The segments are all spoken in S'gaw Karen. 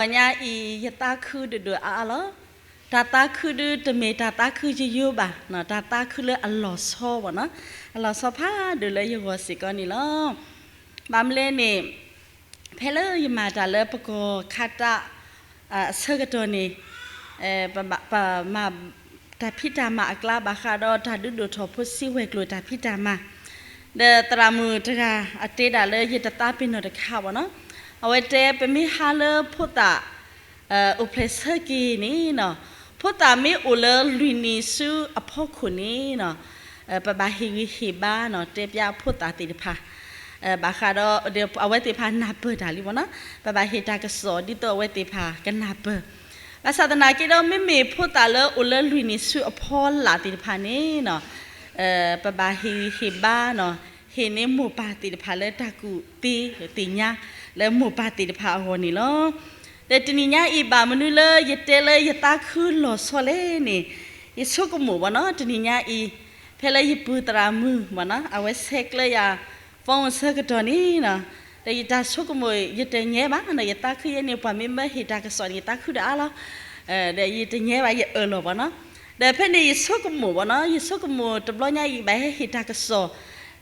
တဂီၤညါအံၤ ယသးခုဒိၣ်ဒိၣ်အါအါလီၤ. တၢ်သးခုဒုးတမ့ၢ်တၢ်သးခုယိယိဘၣ်, တၢ်သးခုလၢအလီၤဆီဘၣ်နီၤ, အလီၤဆီဖးဒိၣ်လၢယဂီၢ်စ့ၢ်ကီးန့ၣ်လီၤ. ဘၣ်မနုၤလဲၣ်န့ၣ် ဖဲလၢယမၤတၢ်လၢပကီၢ်ခးတၢ် အဆၢကတီၢ်န့ၣ် ပမၤ တၢ်ဖံးတၢ်မၤအကျါ ဘၣ်ဃးဒီးတၢ်ဒုးဒိၣ်ထီၣ်ဖိစံဝဲၤကျိၤတၢ်ဖံးတၢ်မၤ, ဒီးသရၣ်မုၣ်တဂၤအတဲဒၣ်လၢယတသးပ့ၤနီၣ်တခါဘၣ်နီၤ, အဝဲတဲ ပမ့ၢ်ဟးလၢဖိသၣ် အိၣ်ဖျဲၣ်ဆၢက့ၤန့ၣ်နီၤ, ဖိသၣ်မ့ၢ်အိၣ်လၢလွံၢ်နံၣ်ဆူအဖီခိၣ်န့ၣ်နီၤ, ပဘၣ်ဟ့ၣ်ဂံၢ်ဟ့ၣ်ဘါနီၤ တဲပျးဖိသၣ်သ့ၣ်တဖၣ် ဘၣ်ဃးဒီး အဝဲသ့ၣ်တဖၣ်နၢ်ပၢၢ်တၢ်လံဘၣ်နီၤ, ပဘၣ်ဟ့ၣ်တၢ်ကစီၣ်ဒ်သိးအဝဲသ့ၣ်တဖၣ်ကနၢ်ပၢၢ်, ဘၣ်ဆၣ်သနာ်က့ဒီး မ့မ့ၢ်ဖိသၣ်လၢအိၣ်လၢလွံၢ်နံၣ်ဆူအဖီလာ်သ့ၣ်တဖၣ်န့ၣ်နီၤ, ပဘၣ်ဟ့ၣ်ဂံၢ်ဟ့ၣ်ဘါနီၤ, ဟ့ၣ်န့ၢ်မိၢ်ပၢ်သ့ၣ်တဖၣ်လၢတၢ်ကူၣ်သ့သ့ၣ်ညါ လၢမိၢ်ပၢ်သ့ၣ်တဖၣ်အဂီၢ်န့ၣ်လီၤ. ဒီးတနံၤညါအံၤ ဘၣ်မနုၤလၢယတဲလၢယသးခုလီၤဆီလဲၣ်န့ၣ်, ယဆိကမိၣ်ဘၣ်နီၤ တနံၤညါအံၤ ဖဲလၢယပုၢ်သရၣ်မုၣ်ဘၣ်နီၤ အဝဲဆဲးကျၢယၤ phone အဆၢကတီၢ်န့ၣ်နီၤ, ဒီးယတၢ်ဆိကမိၣ် ယတညဲဘၣ်နီၤ, ယသးခုယဲန့ၣ် ပှၤမ့ၢ်မၢဟ့ၣ်တၢ်ကစီၣ်န့ၣ် ယသးခုဒၣ်အါလီၤ, ဒီးယတညဲဘၣ် ယအၢၣ်လီၤဘၣ်နီၤ, ဒီးဖဲန့ၣ်ယဆိကမိၣ်ဘၣ်နီၤ, ယဆိကမိၣ်တဘျီညါအံၤ ဘၣ်ဟဲဟ့ၣ်တၢ်ကစီၣ်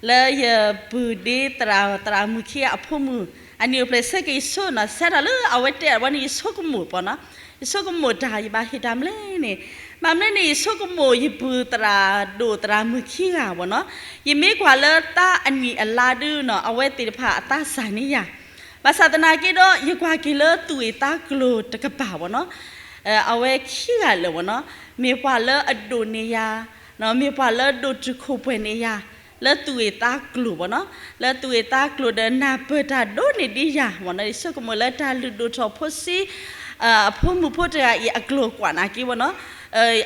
လၢယပုၢ်ဒ့သရၣ် သရၣ်မုၣ်ခံဂၤအဖိမုၣ် အနံၣ်အိၣ်ဖျဲၣ်ဆၢက့ၤယဆိနီၤ, စးထီၣ်လၢအဝဲတဲအဝဲန့ၣ် ယဆိကမိၣ်ဘၣ်နီၤ, ယဆိကမိၣ်တၢ် ယဘၣ်ဟ့ၣ်တၢ်မနုၤလဲၣ်န့ၣ်, ဘၣ်မနုၤန့ၣ် ယဆိကမိၣ်ယပုၢ်သရၣ်ဒိၣ်သရၣ်မုၣ်ခံဂၤဘၣ်နီၤ, ယမ့ၢ်ကွၢ်လၢသးအနံၣ်အလါဒုနီၤ အဝဲသ့ၣ်တဖၣ်အသးစၢ်န့ၢ်ယၤ, ဘၣ်ဆၣ်သနာ်က့ဒီး ယကွၢ်က့ၤလၢသူၣ်ဂ့ၢ်သးကျိၤတကပၤဘၣ်နီၤ, အဝဲခံဂၤလၢာ်ဘၣ်နီၤ, မ့ၢ်ပှၤလၢအဒိၣ်န့ၢ်ယၤ, မ့ၢ်ပှၤလၢဒိၣ်တုာ်ခိၣ်ပှဲၤန့ၢ်ယၤ လၢသူၣ်ဂ့ၢ်သးကျိၤဘၣ်နီၤ, လၢသူၣ်ဂ့ၢ်သးကျိၤဒီးနၢ်ပၢၢ်တၢ်ဒိၣ်န့ၢ်ဒံးယၤဘၣ်နီၤ, ယဆိကမိၣ်လၢတၢ်လုၢ်ဒိၣ်ထီၣ်ဖိဆံး အဖိမုၣ်ဖိတဂၤအံၤအကျိၤကွၢ်နာ်က့ဘၣ်နီၤ,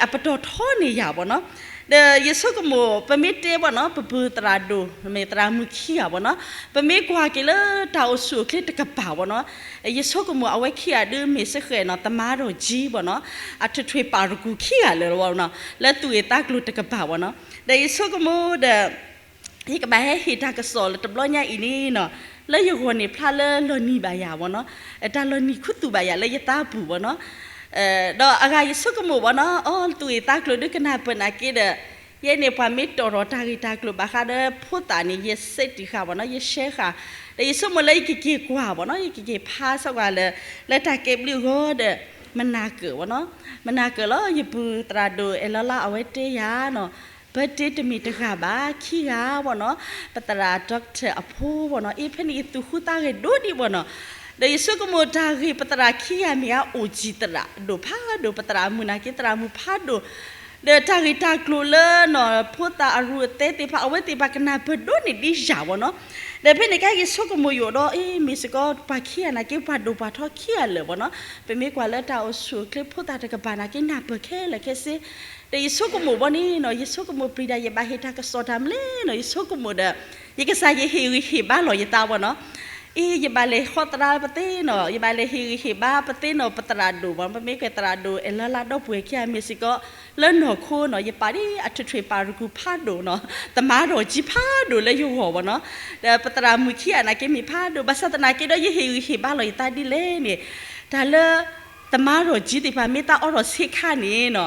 အပတီၢ်ထီန့ၢ်ယၤဘၣ်နီၤ, ဒီးယဆိကမိၣ် ပမ့ၢ်တဲဘၣ်နီၤ ပပုၢ်သရၣ်ဒိၣ် မ့ၢ်သရၣ်မုၣ်ခံဂၤဘၣ်နီၤ, ပမ့ၢ်ကွၢ်က့ၤလၢတၢ်အိၣ်ဆူၣ်အိၣ်ချ့တကပၤဘၣ်နီၤ, ယဆိကမိၣ်အဝဲခံဂၤဒုးမ့ၢ်စဃဲးနီၤ သမါထီၣ်ကၠံဘၣ်နီၤ, အထွဲးထွဲးပာ်ရကူၣ်ခံဂၤလၢာ်လီၤဘၣ်နီၤ, လၢသူၣ်ဂ့ၢ်သးကျိၤတကပၤဘၣ်နီၤ, ဒီးယဆိကမိၣ်ဒီး ယကဘၣ်ဟဲဟ့ၣ်တၢ်ကစီၣ်လၢတဘျီညါအံၤန့ၣ်နီၤ, လၢယဂီၢ်န့ၣ်ဖျါလၢလီၤနံၤဘၣ်ယၤဘၣ်နီၤ, တၢ်လီၤနံၤခူသူၣ်ဘၣ်ယၤလၢယသးပူၤဘၣ်နီၤ, ဒီးအဂၤယဆိကမိၣ်ဘၣ်နီၤ, အီ သူၣ်ဂ့ၢ်သးကျိၤဒုးကနၢ်ပၢၢ်နာ်က့ဒီး ယဲန့ၣ်ပှၤမ့ၢ်တီၣ်ထီၣ်တၢ်ဂ့ၢ်တၢ်ကျိၤဘၣ်ဃးဒီးဖိသၣ်န့ၣ် ယစ့တံၢ်ဃာ်ဘၣ်နီၤ, ယရှဲဃာ်, ဒီးယဆိကမိၣ်လၢယကက့ၤကွၢ်ဘၣ်နီၤ, ယကက့ၤဖးစ့ၢ်ကီးလၢ လၢတၢ်ကဲဘျုးအဂီၢ်ဒီး မနၤကၢၣ်ဘၣ်နီၤ, မနၤကၢၣ်လီၤ ယပုၢ်သရၣ်ဒိၣ်အဲၣ်လီၤလါအဝဲတဲယၤနီၤ, ပတ့တမ့ၢ်တဂၤဘၣ် ခံဂၤဘၣ်နီၤ, ပသရၣ် doctor အဖိဘၣ်နီၤ, အ့ ဖဲန့ၣ်ယသူၣ်ဃုသးဂဲၤဒိၣ်ဒံးဘၣ်နီၤ, ဒီးယဆိကမိၣ်တၢ်ဂ့ၢ်ပသရၣ်ခံဂၤမ့ၢ်အအိၣ်ကံၤသရၣ်ဒိၣ်ဖးဒိၣ် ပသရၣ်မုၣ်နာ်က့သရၣ်မုၣ်ဖးဒိၣ် ဒီးတၢ်ဂ့ၢ်တၢ်ကျိၤလၢနီၤ ဖိသၣ်အရူၢ်အသဲသ့ၣ်တဖၣ် အဝဲသ့ၣ်တဖၣ်ကနၢ်ပၢၢ်ဒိၣ်န့ၢ်ဒံးယၤဘၣ်နီၤ, ဒီးဖဲန့ၣ်ကါယဆိကမိၣ်ယိာ်ဒီး အ့ မ့ၢ်စ့ၢ်ကီးပှၤခံဂၤနာ်က့ ပှၤဒိၣ်ပှၤထီခံဂၤလၢာ်ဘၣ်နီၤ, ပမ့ၢ်ကွၢ်လၢတၢ်အိၣ်ဆူၣ်အိၣ်ချ့ဖိသၣ်တကပၤနာ်က့ နၢ်ပၢၢ်ခဲလၢာ်ခဲဆ့, ဒီးယဆိကမိၣ်ဘၣ်န့ၣ်နီၤ ယဆိကမိၣ်ပျံၤတၢ် ယဘၣ်ဟ့ၣ်တၢ်ကစီၣ်တၢ်မနုၤလဲၣ်နီၤ ယဆိကမိၣ်ဒီး ယကစၢ်ယဟ့ၣ်ဂံၢ်ဟ့ၣ်ဘါလီၤယသးဘၣ်နီၤ, အ့ ယဘၣ်လဲၤဃီသရၣ်ပသ့နီၤ ယဘၣ်လဲၤဟ့ၣ်ဂံၢ်ဟ့ၣ်ဘါပသ့နီၤ ပသရၣ်ဒိၣ်ဘၣ် ပမ့ၢ်ကွၢ်သရၣ်ဒိၣ်အဲၣ်လီၤလါဒီပုၢ်ဝဲၢ်ခံဂၤမ့ၢ်စ့ၢ်ကီး လၢနီၢ်ခိနီၤ ယပာ်ဒ်အထွဲးထွဲးပာ်ရကူၣ်ဖးဒိၣ်နီၤ သမါထီၣ်ကၠံဖးဒိၣ်လၢယဂီၢ်ဘၣ်နီၤ, ဒီးပသရၣ်မုၣ်ခံဂၤနာ်က့မ့ၢ်ဖးဒိၣ် ဘၣ်ဆၣ်သနာ်က့ဒီး ယဟ့ၣ်ဂံၢ်ဟ့ၣ်ဘါလီၤယသးဒ်လဲၣ်န့ၣ်, တၢ်လၢ သမါထီၣ်ကၠံသ့ၣ်တဖၣ် မ့ၢ်သးအိးထီၣ်ဆ့ခါန့ၣ်နီၤ,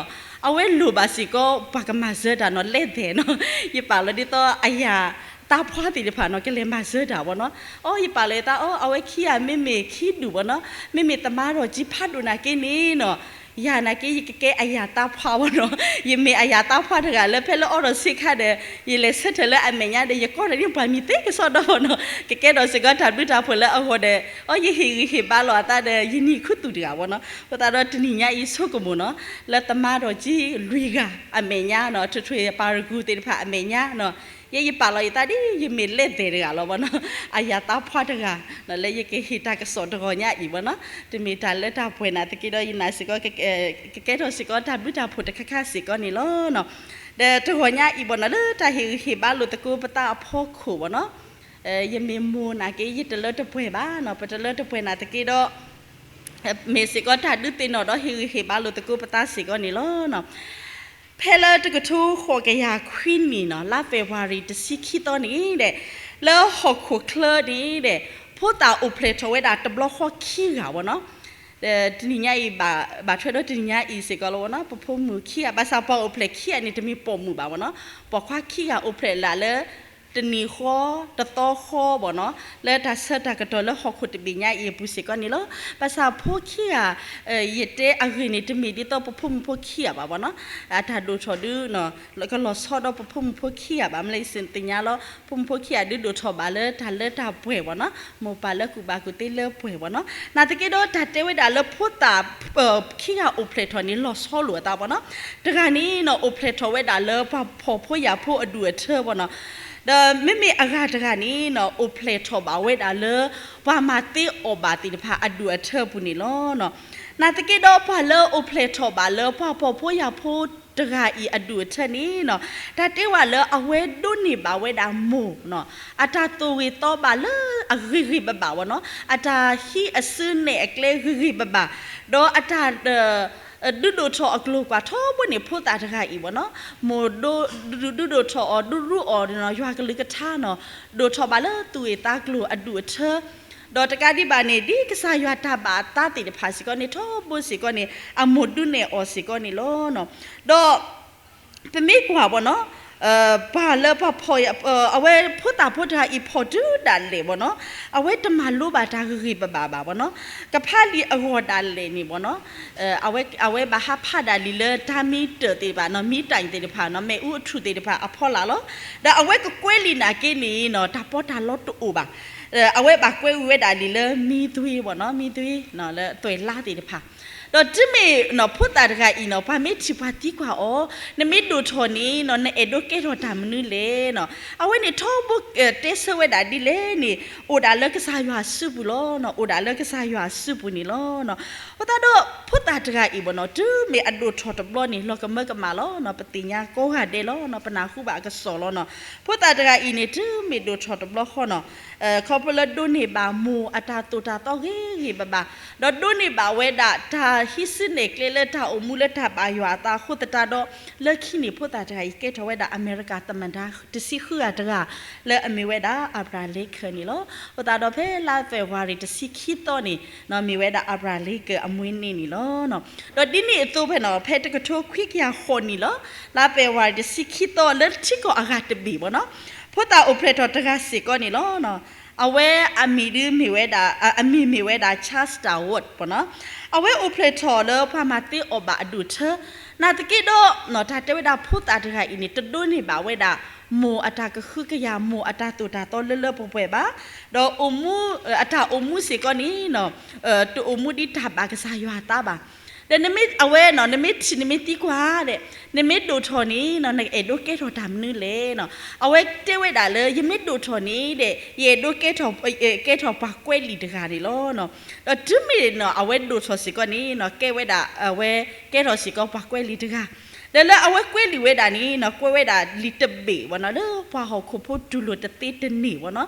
အဝဲလိၣ်ဘၣ်စ့ၢ်ကီး ပှၤကမၤစၢၤတၢ်နီၤ လဲၤသဲးနီၤ, ယပာ်လီၤဒ်သိးအယၤသးဖှါသ့ၣ်တဖၣ်နီၤ ကလဲၤမၤစၢၤတၢ်ဘၣ်နီၤ, အီ ယပာ်လီၤယသး အီ အဝဲခံဂၤမ့မ့ၢ်ခံဒူၣ်ဘၣ်နီၤ, မ့မ့ၢ်သမါထီၣ်ကၠံဖးဒိၣ်နာ်က့န့ၣ်နီၤ, ယၤနာ်က့ ယကကဲအယၤသးဖှါဘၣ်နီၤ, ယမ့ၢ်အယၤသးဖှါတဂၤလၢဖဲလၢအိးထီၣ်ဆ့ခါဒီး ယလဲၤဆၢထၢၣ်လၢအမဲာ်ညါဒီး ယကိးတၢ်န့ၢ်ပှၤမံၤသ့ကစီဒီဘၣ်နီၤ, ကကဲထီၣ်စ့ၢ်ကီးတၢ်ဘျုးတၢ်ဖှိၣ်လၢအဂီၢ်ဒီး အီ ယဟ့ၣ်ဂံၢ်ဟ့ၣ်ဘါလီၤအသးဒီး ယနံၣ်ခူသူၣ်တဂၤဘၣ်နီၤ, အဃိသတးဒီးတနံၤညါအံၤဆိကမိၣ်နီၤ, လၢသမါထီၣ်ကၠံလွံၢ်ဂၤအမဲာ်ညါနီၤ ထွဲးထွဲးပာ်ရကူၣ်သ့ၣ်တဖၣ်အမဲာ်ညါနီၤ, ယဲယပာ်လီၤယသးဒ် ယမ့ၢ်လဲၤသဲးတဂၤလီၤဘၣ်နီၤ, အယၤသးဖှါတဂၤ လၢယကဟ့ၣ်တၢ်ကစီၣ်တဂီၤညါအံၤဘၣ်နီၤ, တမ့ၢ်တၢ်လၢတၢ်ပှဲၤနာ်သက့ဒီး ယနာ်စ့ၢ်ကီး ကကဲထီၣ်စ့ၢ်ကီးတၢ်ဘျုးတၢ်ဖှိၣ်တခါခါစ့ၢ်ကီးန့ၣ်လီၤ. ဒီးတဂီၤညါအံၤဘၣ်နီၤ လၢတၢ်ဟ့ၣ်ဂံၢ်ဟ့ၣ်ဘါလိာ်သကိးပသးအဖီခိၣ်ဘၣ်နီၤ, ယမ့ၢ်မိၢ်နာ်က့ ယတလၢတပှဲၤဘၣ်နီၤ, ပတလၢတပှဲၤနာ်သက့ဒီး မ့ၢ်စ့ၢ်ကီးတၢ်ဒုးသ့ၣ်နီၣ်ဒီးဟ့ၣ်ဂံၢ်ဟ့ၣ်ဘါလိာ်သကိးပသးစ့ၢ်ကီးန့ၣ်လီၤ. ဖဲလၢတကထိဃိးကယၤခွံနံၣ်နီၤ လါဖ့ၤဘြူၤအါရံၤတဆံခံသီန့ၣ်ဒီး လၢဟီၣ်ခိၣ်ချၢန့ၣ်ဒီး ဖိသၣ်အိၣ်ဖျဲၣ်ထီၣ်ဝဲဒၣ်တဘျီဃီခံဂၤဘၣ်နီၤ, တနံၤညါအံၤ ဘၣ်ထွဲဒီးတနံၤညါအံၤစ့ၢ်ကီးလီၤဝဲနီၤ, ပဖိမုၣ်ခံဂၤ, ဘၣ်ဆၣ်ပှၤအိၣ်ဖျဲၣ်ခံဂၤန့ၣ် တမ့ၢ်ပိာ်မုၣ်ဘၣ်ဝဲနီၤ, ပိာ်ခွါခံဂၤအိၣ်ဖျဲၣ်လၢ တနံၤဃီ တသီဃီဘၣ်နီၤ, လၢတၢ်ဆၢတၢ်ကတီၢ်လၢဟီၣ်ခိၣ်တဘ့ၣ်ညါအံၤအပူၤစ့ၢ်ကီးန့ၣ်လီၤ. ဘၣ်ဆၣ်ဖိခံဂၤ ယတဲအဂ့ၢ်န့ၣ် တမ့ၢ်ဒ်သိးပဖိမုၣ်ဖိခံဂၤဘၣ်ဝဲနီၤ, အတၢ်ဒိၣ်ထီၣ်ဒု ကလီၤဆီဒီးပဖိမုၣ်ဖိခံဂၤဘၣ်, မ့ၢ်လၢယသ့ၣ်ညါလီၤ, ဖိမုၣ်ဖိခံဂၤဒုဒိၣ်ထီၣ်ဘၣ်လၢတၢ်လၢတၢ်ပှဲၤဘၣ်နီၤ, မိၢ်ပၢ်လၢကူၣ်ဘၣ်ကူၣ်သ့လၢပှဲၤဘၣ်နီၤ, နာ်သက့ဒီးတၢ်တဲဝဲဒၣ်လၢဖိသၣ် ခံဂၤအိၣ်ဖျဲၣ်ထီၣ်န့ၣ် လီၤဆီလိာ်အသးဘၣ်နီၤ, တဂၤန့ၣ်နီၤ အိၣ်ဖျဲၣ်ထီၣ်ဝဲဒၣ်လၢပှၤဖှီၣ်ဖိယာ်ဖိအဒူၣ်အထၢဘၣ်နီၤ, ဒီးမ့မ့ၢ်အဂၤတဂၤန့ၣ်နီၤ အိၣ်ဖျဲၣ်ထီၣ်ဘၣ်ဝဲဒၣ်လၢ ပှၤမၤသ့အီၣ်ဘၣ်သ့ၣ်တဖၣ်အဒူၣ်အထၢအပူၤန့ၣ်လီၤ. နာ်သက့ဒီးပှၤလၢအိၣ်ဖျဲၣ်ထီၣ်ဘၣ်လၢပှၤဖှီၣ်ဖိယာ်ဖိတဂၤအံၤအဒူၣ်အထၢန့ၣ်နီၤ, တၢ်တဲဝဲလၢအဝဲဒိးန့ၢ်ဘၣ်ဝဲဒၣ်မိၢ်နီၤ, အတၢ်သိၣ်ဂ့ၤသီဘၣ်လၢအဂ့ၤဂ့ၤဘၣ်ဘၣ်ဝဲနီၤ, အတၢ်ဟံးအစုနဲၣ်အကျဲဂ့ၤဂ့ၤဘၣ်ဘၣ်, ဒီးအတၢ် ဒုးဒိၣ်ထီၣ်အကျိၤကွၢ်ထီဘိန့ၣ် ဖိသၣ်တဂၤအံၤဘၣ်နီၤ, မိၢ်ဒိး ဒုးဒိၣ်ထီၣ်အီၤ ဒုးရူးအီၤ ယွၤကလုၢ်ကထါနီၤ, ဒိၣ်ထီၣ်ဘၣ်လၢသူၣ်ဂ့ၢ်သးကျိၤအဒူၣ်အထၢ, ဒီးတကးဒံးဘၣ်န့ၣ် ဒ်ကစၢ်ယွၤတၢ်ဘၣ်အသးသ့ၣ်တဖၣ်စ့ၢ်ကီးန့ၣ် ထီဘိစ့ၢ်ကီးန့ၣ် အမိၢ်ဒုးနဲၣ်အီၤစ့ၢ်ကီးန့ၣ်လီၤ. ဒီး ပမ့ၢ်ကွၢ်ဘၣ်နီၤ, ပှၤလၢပှၤဖှီၣ် အဝဲဖိသၣ်ဖိတဂၤအံၤဖှီၣ်တုၤဒၣ်လဲာ်ဘၣ်နီၤ, အဝဲတမၤလိဘၣ်တၢ်ဂ့ၤဂ့ၤဘၣ်ဘၣ်ဘၣ်ဘၣ်နီၤ, ကဖးလံာ်အဂီၢ်ဒၣ်လဲာ်န့ၣ်ဘၣ်နီၤ, အဝဲဘၣ်ဟးဖးဒၣ်လံာ်လၢတၢ်မံတၢၢ်သ့ၣ်တဖၣ်နီၤ, မံတၢ်သ့ၣ်တဖၣ်နီၤ, မ့ၣ်အူအထူၣ်သ့ၣ်တဖၣ်အဖီလာ်လီၤ. ဒီးအဝဲကကွဲးလံာ်နာ်က့န့ၣ်နီၤ တၢ်ပီးတၢ်လီတအိၣ်ဘၣ်. အဝဲဘၣ်ကွဲးဝံၤဝဲဒၣ်လံာ်လၢမံသွ့ဘၣ်နီၤ, မံသွ့လၢသွဲၣ်လါသ့ၣ်တဖၣ် ဒီးတုၤမ့ၢ်နီၤ ဖိသၣ်တဂၤအံၤနီၤ ပှၤမ့ၢ်ထံၣ်ပှၤသံကွၢ်အီၤ, နမ့ၢ်ဒိၣ်ထီၣ်န့ၣ်နီၤ နအဲၣ်ဒိးကဲထီၣ်တၢ်မနုၤလဲၣ်နီၤ, အဝဲန့ၣ်ထီဘိတဲဆၢဝဲဒၣ်ဒ်လဲၣ်န့ၣ် အိၣ်ဒၣ်လၢကစၢ်ယွၤအစုပူၤလီၤနီၤ, အိၣ်ဒၣ်လၢကစၢ်ယွၤအစုပူၤန့ၣ်လီၤ. အဃိသတးဒီး ဖိသၣ်တဂၤအံၤဘၣ်နီၤ တုၤမ့ၢ်အဒိၣ်ထီၣ်တဘျီန့ၣ် လီၤကမၢကမၣ်လီၤနီၤ, ပသ့ၣ်ညါကိးဂၤဒဲးလီၤနီၤ, ပနၢ်ဟူဘၣ်အကစီၣ်လီၤနီၤ. ဖိသၣ်တဂၤအံၤန့ၣ် တုၤမ့ၢ်ဒိၣ်ထီၣ်တဘျီဃီနီၤ ခီဖျိလၢဒိးန့ၢ်ဘၣ်မိၢ်အတၢ်သိၣ်တၢ်သီဂ့ၤဂ့ၤဘၣ်ဘၣ်, ဒီးဒိးန့ၢ်ဘၣ်ဝဲဒၣ်တၢ်ဟံးစုနဲၣ်ကျဲလၢတၢ်အိၣ်မူလၢတၢ်ဘၣ်ယွၤအသးအဃိသတးဒီး လၢခံန့ၣ် ဖိသၣ်တဂၤအံၤကဲထီၣ်ဝဲဒၣ်အမဲရကၤသမ္မတ တဆံဃုဂၤတဂၤ လၢအမ့ၢ်ဝဲဒၣ် Abraham Lincoln န့ၣ်လီၤ. အဃိသတးဒီးဖဲလါ February တဆံခံသီန့ၣ် မ့ၢ်ဝဲဒၣ် Abraham Lincoln အမွေးနေ့န့ၣ်လီၤ. ဒီးဒ်န့ၣ်အသိးဖဲနီၤ ဖဲတကထိခွံကယၤဃိးနံၣ်လီၤ လါ February တဆံခံသီ လၢထံကီၢ်အဂၤတဘ့ၣ်ဘၣ်နီၤ ဖိသၣ်အိၣ်ဖျဲၣ်ထီၣ်တဂၤစ့ၢ်ကီးန့ၣ်လီၤ. အဝဲအမံၤဒုးမ့ၢ်ဝဲဒၣ် အမံၤမ့ၢ်ဝဲဒၣ် Charles Darwin ဘၣ်နီၤ. အဝဲအိၣ်ဖျဲၣ်ထီၣ်လၢပှၤမၤသ့အီၣ်ဘၣ်အဒူၣ်ထၢ နာ်သက့ဒီး တၢ်တဲဝဲဒၣ်ဖိသၣ်တဂၤအံၤန့ၣ် တဒိးန့ၢ်ဘၣ်ဝဲဒၣ် မိၢ်အတၢ်ကဟုကယာ် မိၢ်အတၢ်သိၣ်တၢ်သီလၢလၢပှဲၤပှဲၤဘၣ်, ဒီး အတၢ်အိၣ်မူစ့ၢ်ကီးန့ၣ် တအိၣ်မူဒ်တၢ်ဘၣ်ကစၢ်ယွၤအသးဘၣ်. ဒီးနမ့ၢ်အဝဲနီၤ နမ့ၢ်ထံၣ်နမ့ၢ်သံကွၢ်ဒီး နမ့ၢ်ဒိၣ်ထီၣ်န့ၣ်နီၤ နအဲၣ်ဒိးကဲထီၣ်တၢ်မနုၤလဲၣ်နီၤ. အဝဲတဲဝဲဒၣ်လၢ ယမ့ၢ်ဒိၣ်ထီၣ်န့ၣ်ဒီး ယအဲၣ်ဒိးကဲထီၣ် ကဲထီၣ်ပှၤကွဲးလံာ်တဂၤန့ၣ်လီၤ. ဒီးတုၤမ့ၢ်နီၤ အဝဲဒိၣ်ထီၣ်စ့ၢ်ကီးန့ၣ်နီၤ ကဲဝဲဒၣ် အဝဲကဲထီၣ်စ့ၢ်ကီးပှၤကွဲးလံာ်တဂၤ ဒီးလၢအဝဲကွဲးလံာ်ဝဲဒၣ်န့ၣ်နီၤ ကွဲးဝဲဒၣ်လံာ်တဘ့ၣ်ဘၣ်နီၤ လၢပှၤဟီၣ်ခိၣ်ဖိတူၢ်လိာ်တသ့တန့ၢ်ဘၣ်နီၤ.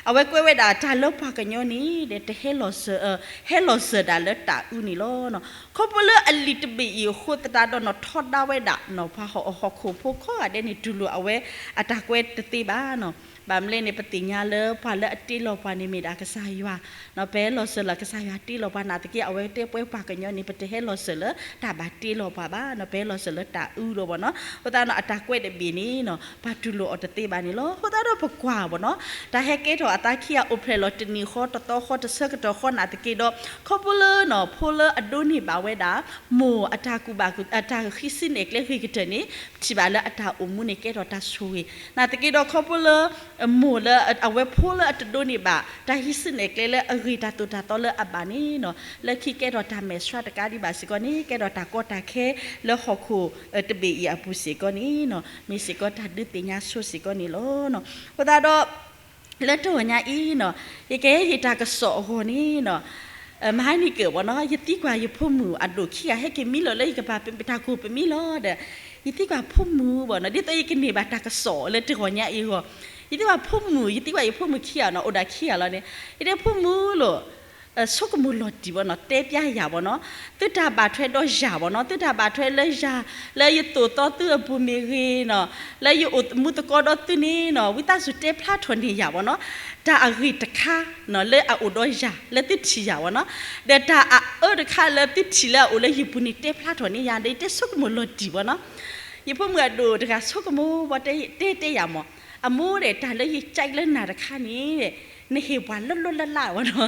အဝဲကွဲးဝဲဒၣ်တၢ်လၢပှၤကညီန့ၣ်ဒီး တဟဲလီၤစၢၤ ဟဲလီၤစၢၤဒၣ်လၢတၢ်အုန့ၣ်လီၤ. ခီဖျိလၢအလံာ်တဘ့ၣ်အံၤအဃိသတးဒီးနီၤ ထီဒါဝဲဒၣ်နီၤ ပှၤဟီၣ် ဟီၣ်ခိၣ်ဖိကိးဂၤဒဲးန့ၣ် တူၢ်လိာ်အဝဲအတၢ်ကွဲးတသ့ဘၣ်နီၤ. ဘၣ်မနုၤလဲၣ်န့ၣ် ပသ့ၣ်ညါလၢပှၤလၢအတ့လီၤပှၤန့ၣ်မ့ၢ်ဒၣ်ကစၢ်ယွၤ ပဟဲလီၤစၢၤလၢကစၢ်ယွၤတ့လီၤပှၤ နာ်သက့ အဝဲတဲပဝဲပှၤကညီန့ၣ် ပတဟဲလီၤစၢၤလၢတၢ်ဘၣ်တ့လီၤပှၤဘၣ်နီၤ ပဟဲလီၤစၢၤလၢတၢ်အုလီၤဘၣ်နီၤ. အဃိသတးဒီးအတၢ်ကွဲးတဘ့ၣ်န့ၣ်နီၤ ပှၤတူၢ်လိာ်အီၤတသ့ဘၣ်န့ၣ်လီၤ. အဃိသတးဒီးပကွၢ်ဘၣ်နီၤ တၢ်ဟဲကဲထီၣ်အသးခံဂၤအိၣ်ဖျဲၣ်လီၤတနံၤဃီတသီဃီတဆၢကတီၢ်ဃီနာ်သက့ဒီး ခီဖျိလၢနီၤ ဖိလၢအဒိးန့ၢ်ဘၣ်ဝဲဒၣ် မိၢ်အတၢ်ကူၣ်ဘၣ်ကူၣ် အတၢ်ဟံးစုနဲၣ်ကျဲဂ့ၤကတၢၢ်န့ၣ် ထံၣ်ဘၣ်လၢအတၢ်အိၣ်မူန့ၣ်ကဲထီၣ်တၢ်ဆိၣ်ဂ့ၤ နာ်သက့ဒီးခီဖျိလၢ မိၢ်လၢ အဝဲဖိလၢအတဒိးန့ၢ်ဘၣ် တၢ်ဟံးစုနဲၣ်ကျဲလၢအဂ့ၤတၢ်သိၣ်တၢ်သီလၢအဘၣ်န့ၣ်နီၤ လၢခံကဲထီၣ်တၢ်မဲာ်ဆှးတကးဒံးဘၣ်စ့ၢ်ကီးန့ၣ် ကဲထီၣ်တၢ်ကီတၢ်ခဲလၢဟီၣ်ခိၣ်တဘ့ၣ်အံၤအပူၤစ့ၢ်ကီးန့ၣ်နီၤ မ့ၢ်စ့ၢ်ကီးတၢ်ဒုးသ့ၣ်ညါဆိစ့ၢ်ကီးန့ၣ်လီၤ. အဃိသတးဒီး လၢတဂီၤညါအံၤနီၤ ယကဟဲဟ့ၣ်တၢ်ကစီၣ်အဂီၢ်န့ၣ်နီၤ မဟါန့ၣ်ကၢၢ်ဘၣ်နီၤ ယသံကွၢ်ယဖိမုၣ်အဒိၣ်ခံဂၤ ဟဲက့ၤမံလီၤလၢယကပၤ ပတၢ်ကိၢ်ပမံလီၤဒီး ယသံကွၢ်ဖိမုၣ်ဘၣ်နီၤ ဒ်သိးယကန့ၢ်ဘၣ်တၢ်ကစီၣ်လၢတဂီၤညါအံၤအဂီၢ် ယသံကွၢ်ဖိမုၣ် ယသံကွၢ်ယဖိမုၣ်ခံဂၤနီၤ အိၣ်ဒၣ်ခံဂၤလီၤန့ၣ် ယတဲဖိမုၣ်လီၤ ဆိကမိၣ်လီၤတံၢ်ဘၣ်နီၤ, တဲပျဲယၤဘၣ်နီၤ, သုတၢ်ဘၣ်ထွဲဒီးယၤဘၣ်နီၤ, သုတၢ်ဘၣ်ထွဲလၢယၤ, လၢယသိၣ်သီသုအပူၤမ့ၢ်ဂ့ၤနီၤ, လၢယအိၣ်မူသကိးဒီးသုန့ၣ်နီၤ, ဝံသးစူၤတဲဖျါထီၣ်န့ၢ်ယၤဘၣ်နီၤ, တၢ်အဂ့ၢ်တခါနီၤ လၢအအိၣ်ဒီးယၤ လၢသုထံၣ်ယၤဘၣ်နီၤ, ဒီးတၢ်အအၢတခါလၢသုထံၣ်လၢအအိၣ်လၢယပူၤန့ၣ် တဲဖျါထီၣ်န့ၢ်ယၤ, ဒီးယတဲဆိကမိၣ်လီၤတံၢ်ဘၣ်နီၤ, ယဖိမုၣ်အဒိၣ်တဂၤဆိကမိၣ်ဘၣ်တဲတဲယၤမး, အမိၢ်ဒီး တၢ်လၢယကၠဲးလၢနၤတခါန့ၣ် နဟ့ၣ်ပှၤလၢလၢလၢလၢဘၣ်နီၤ,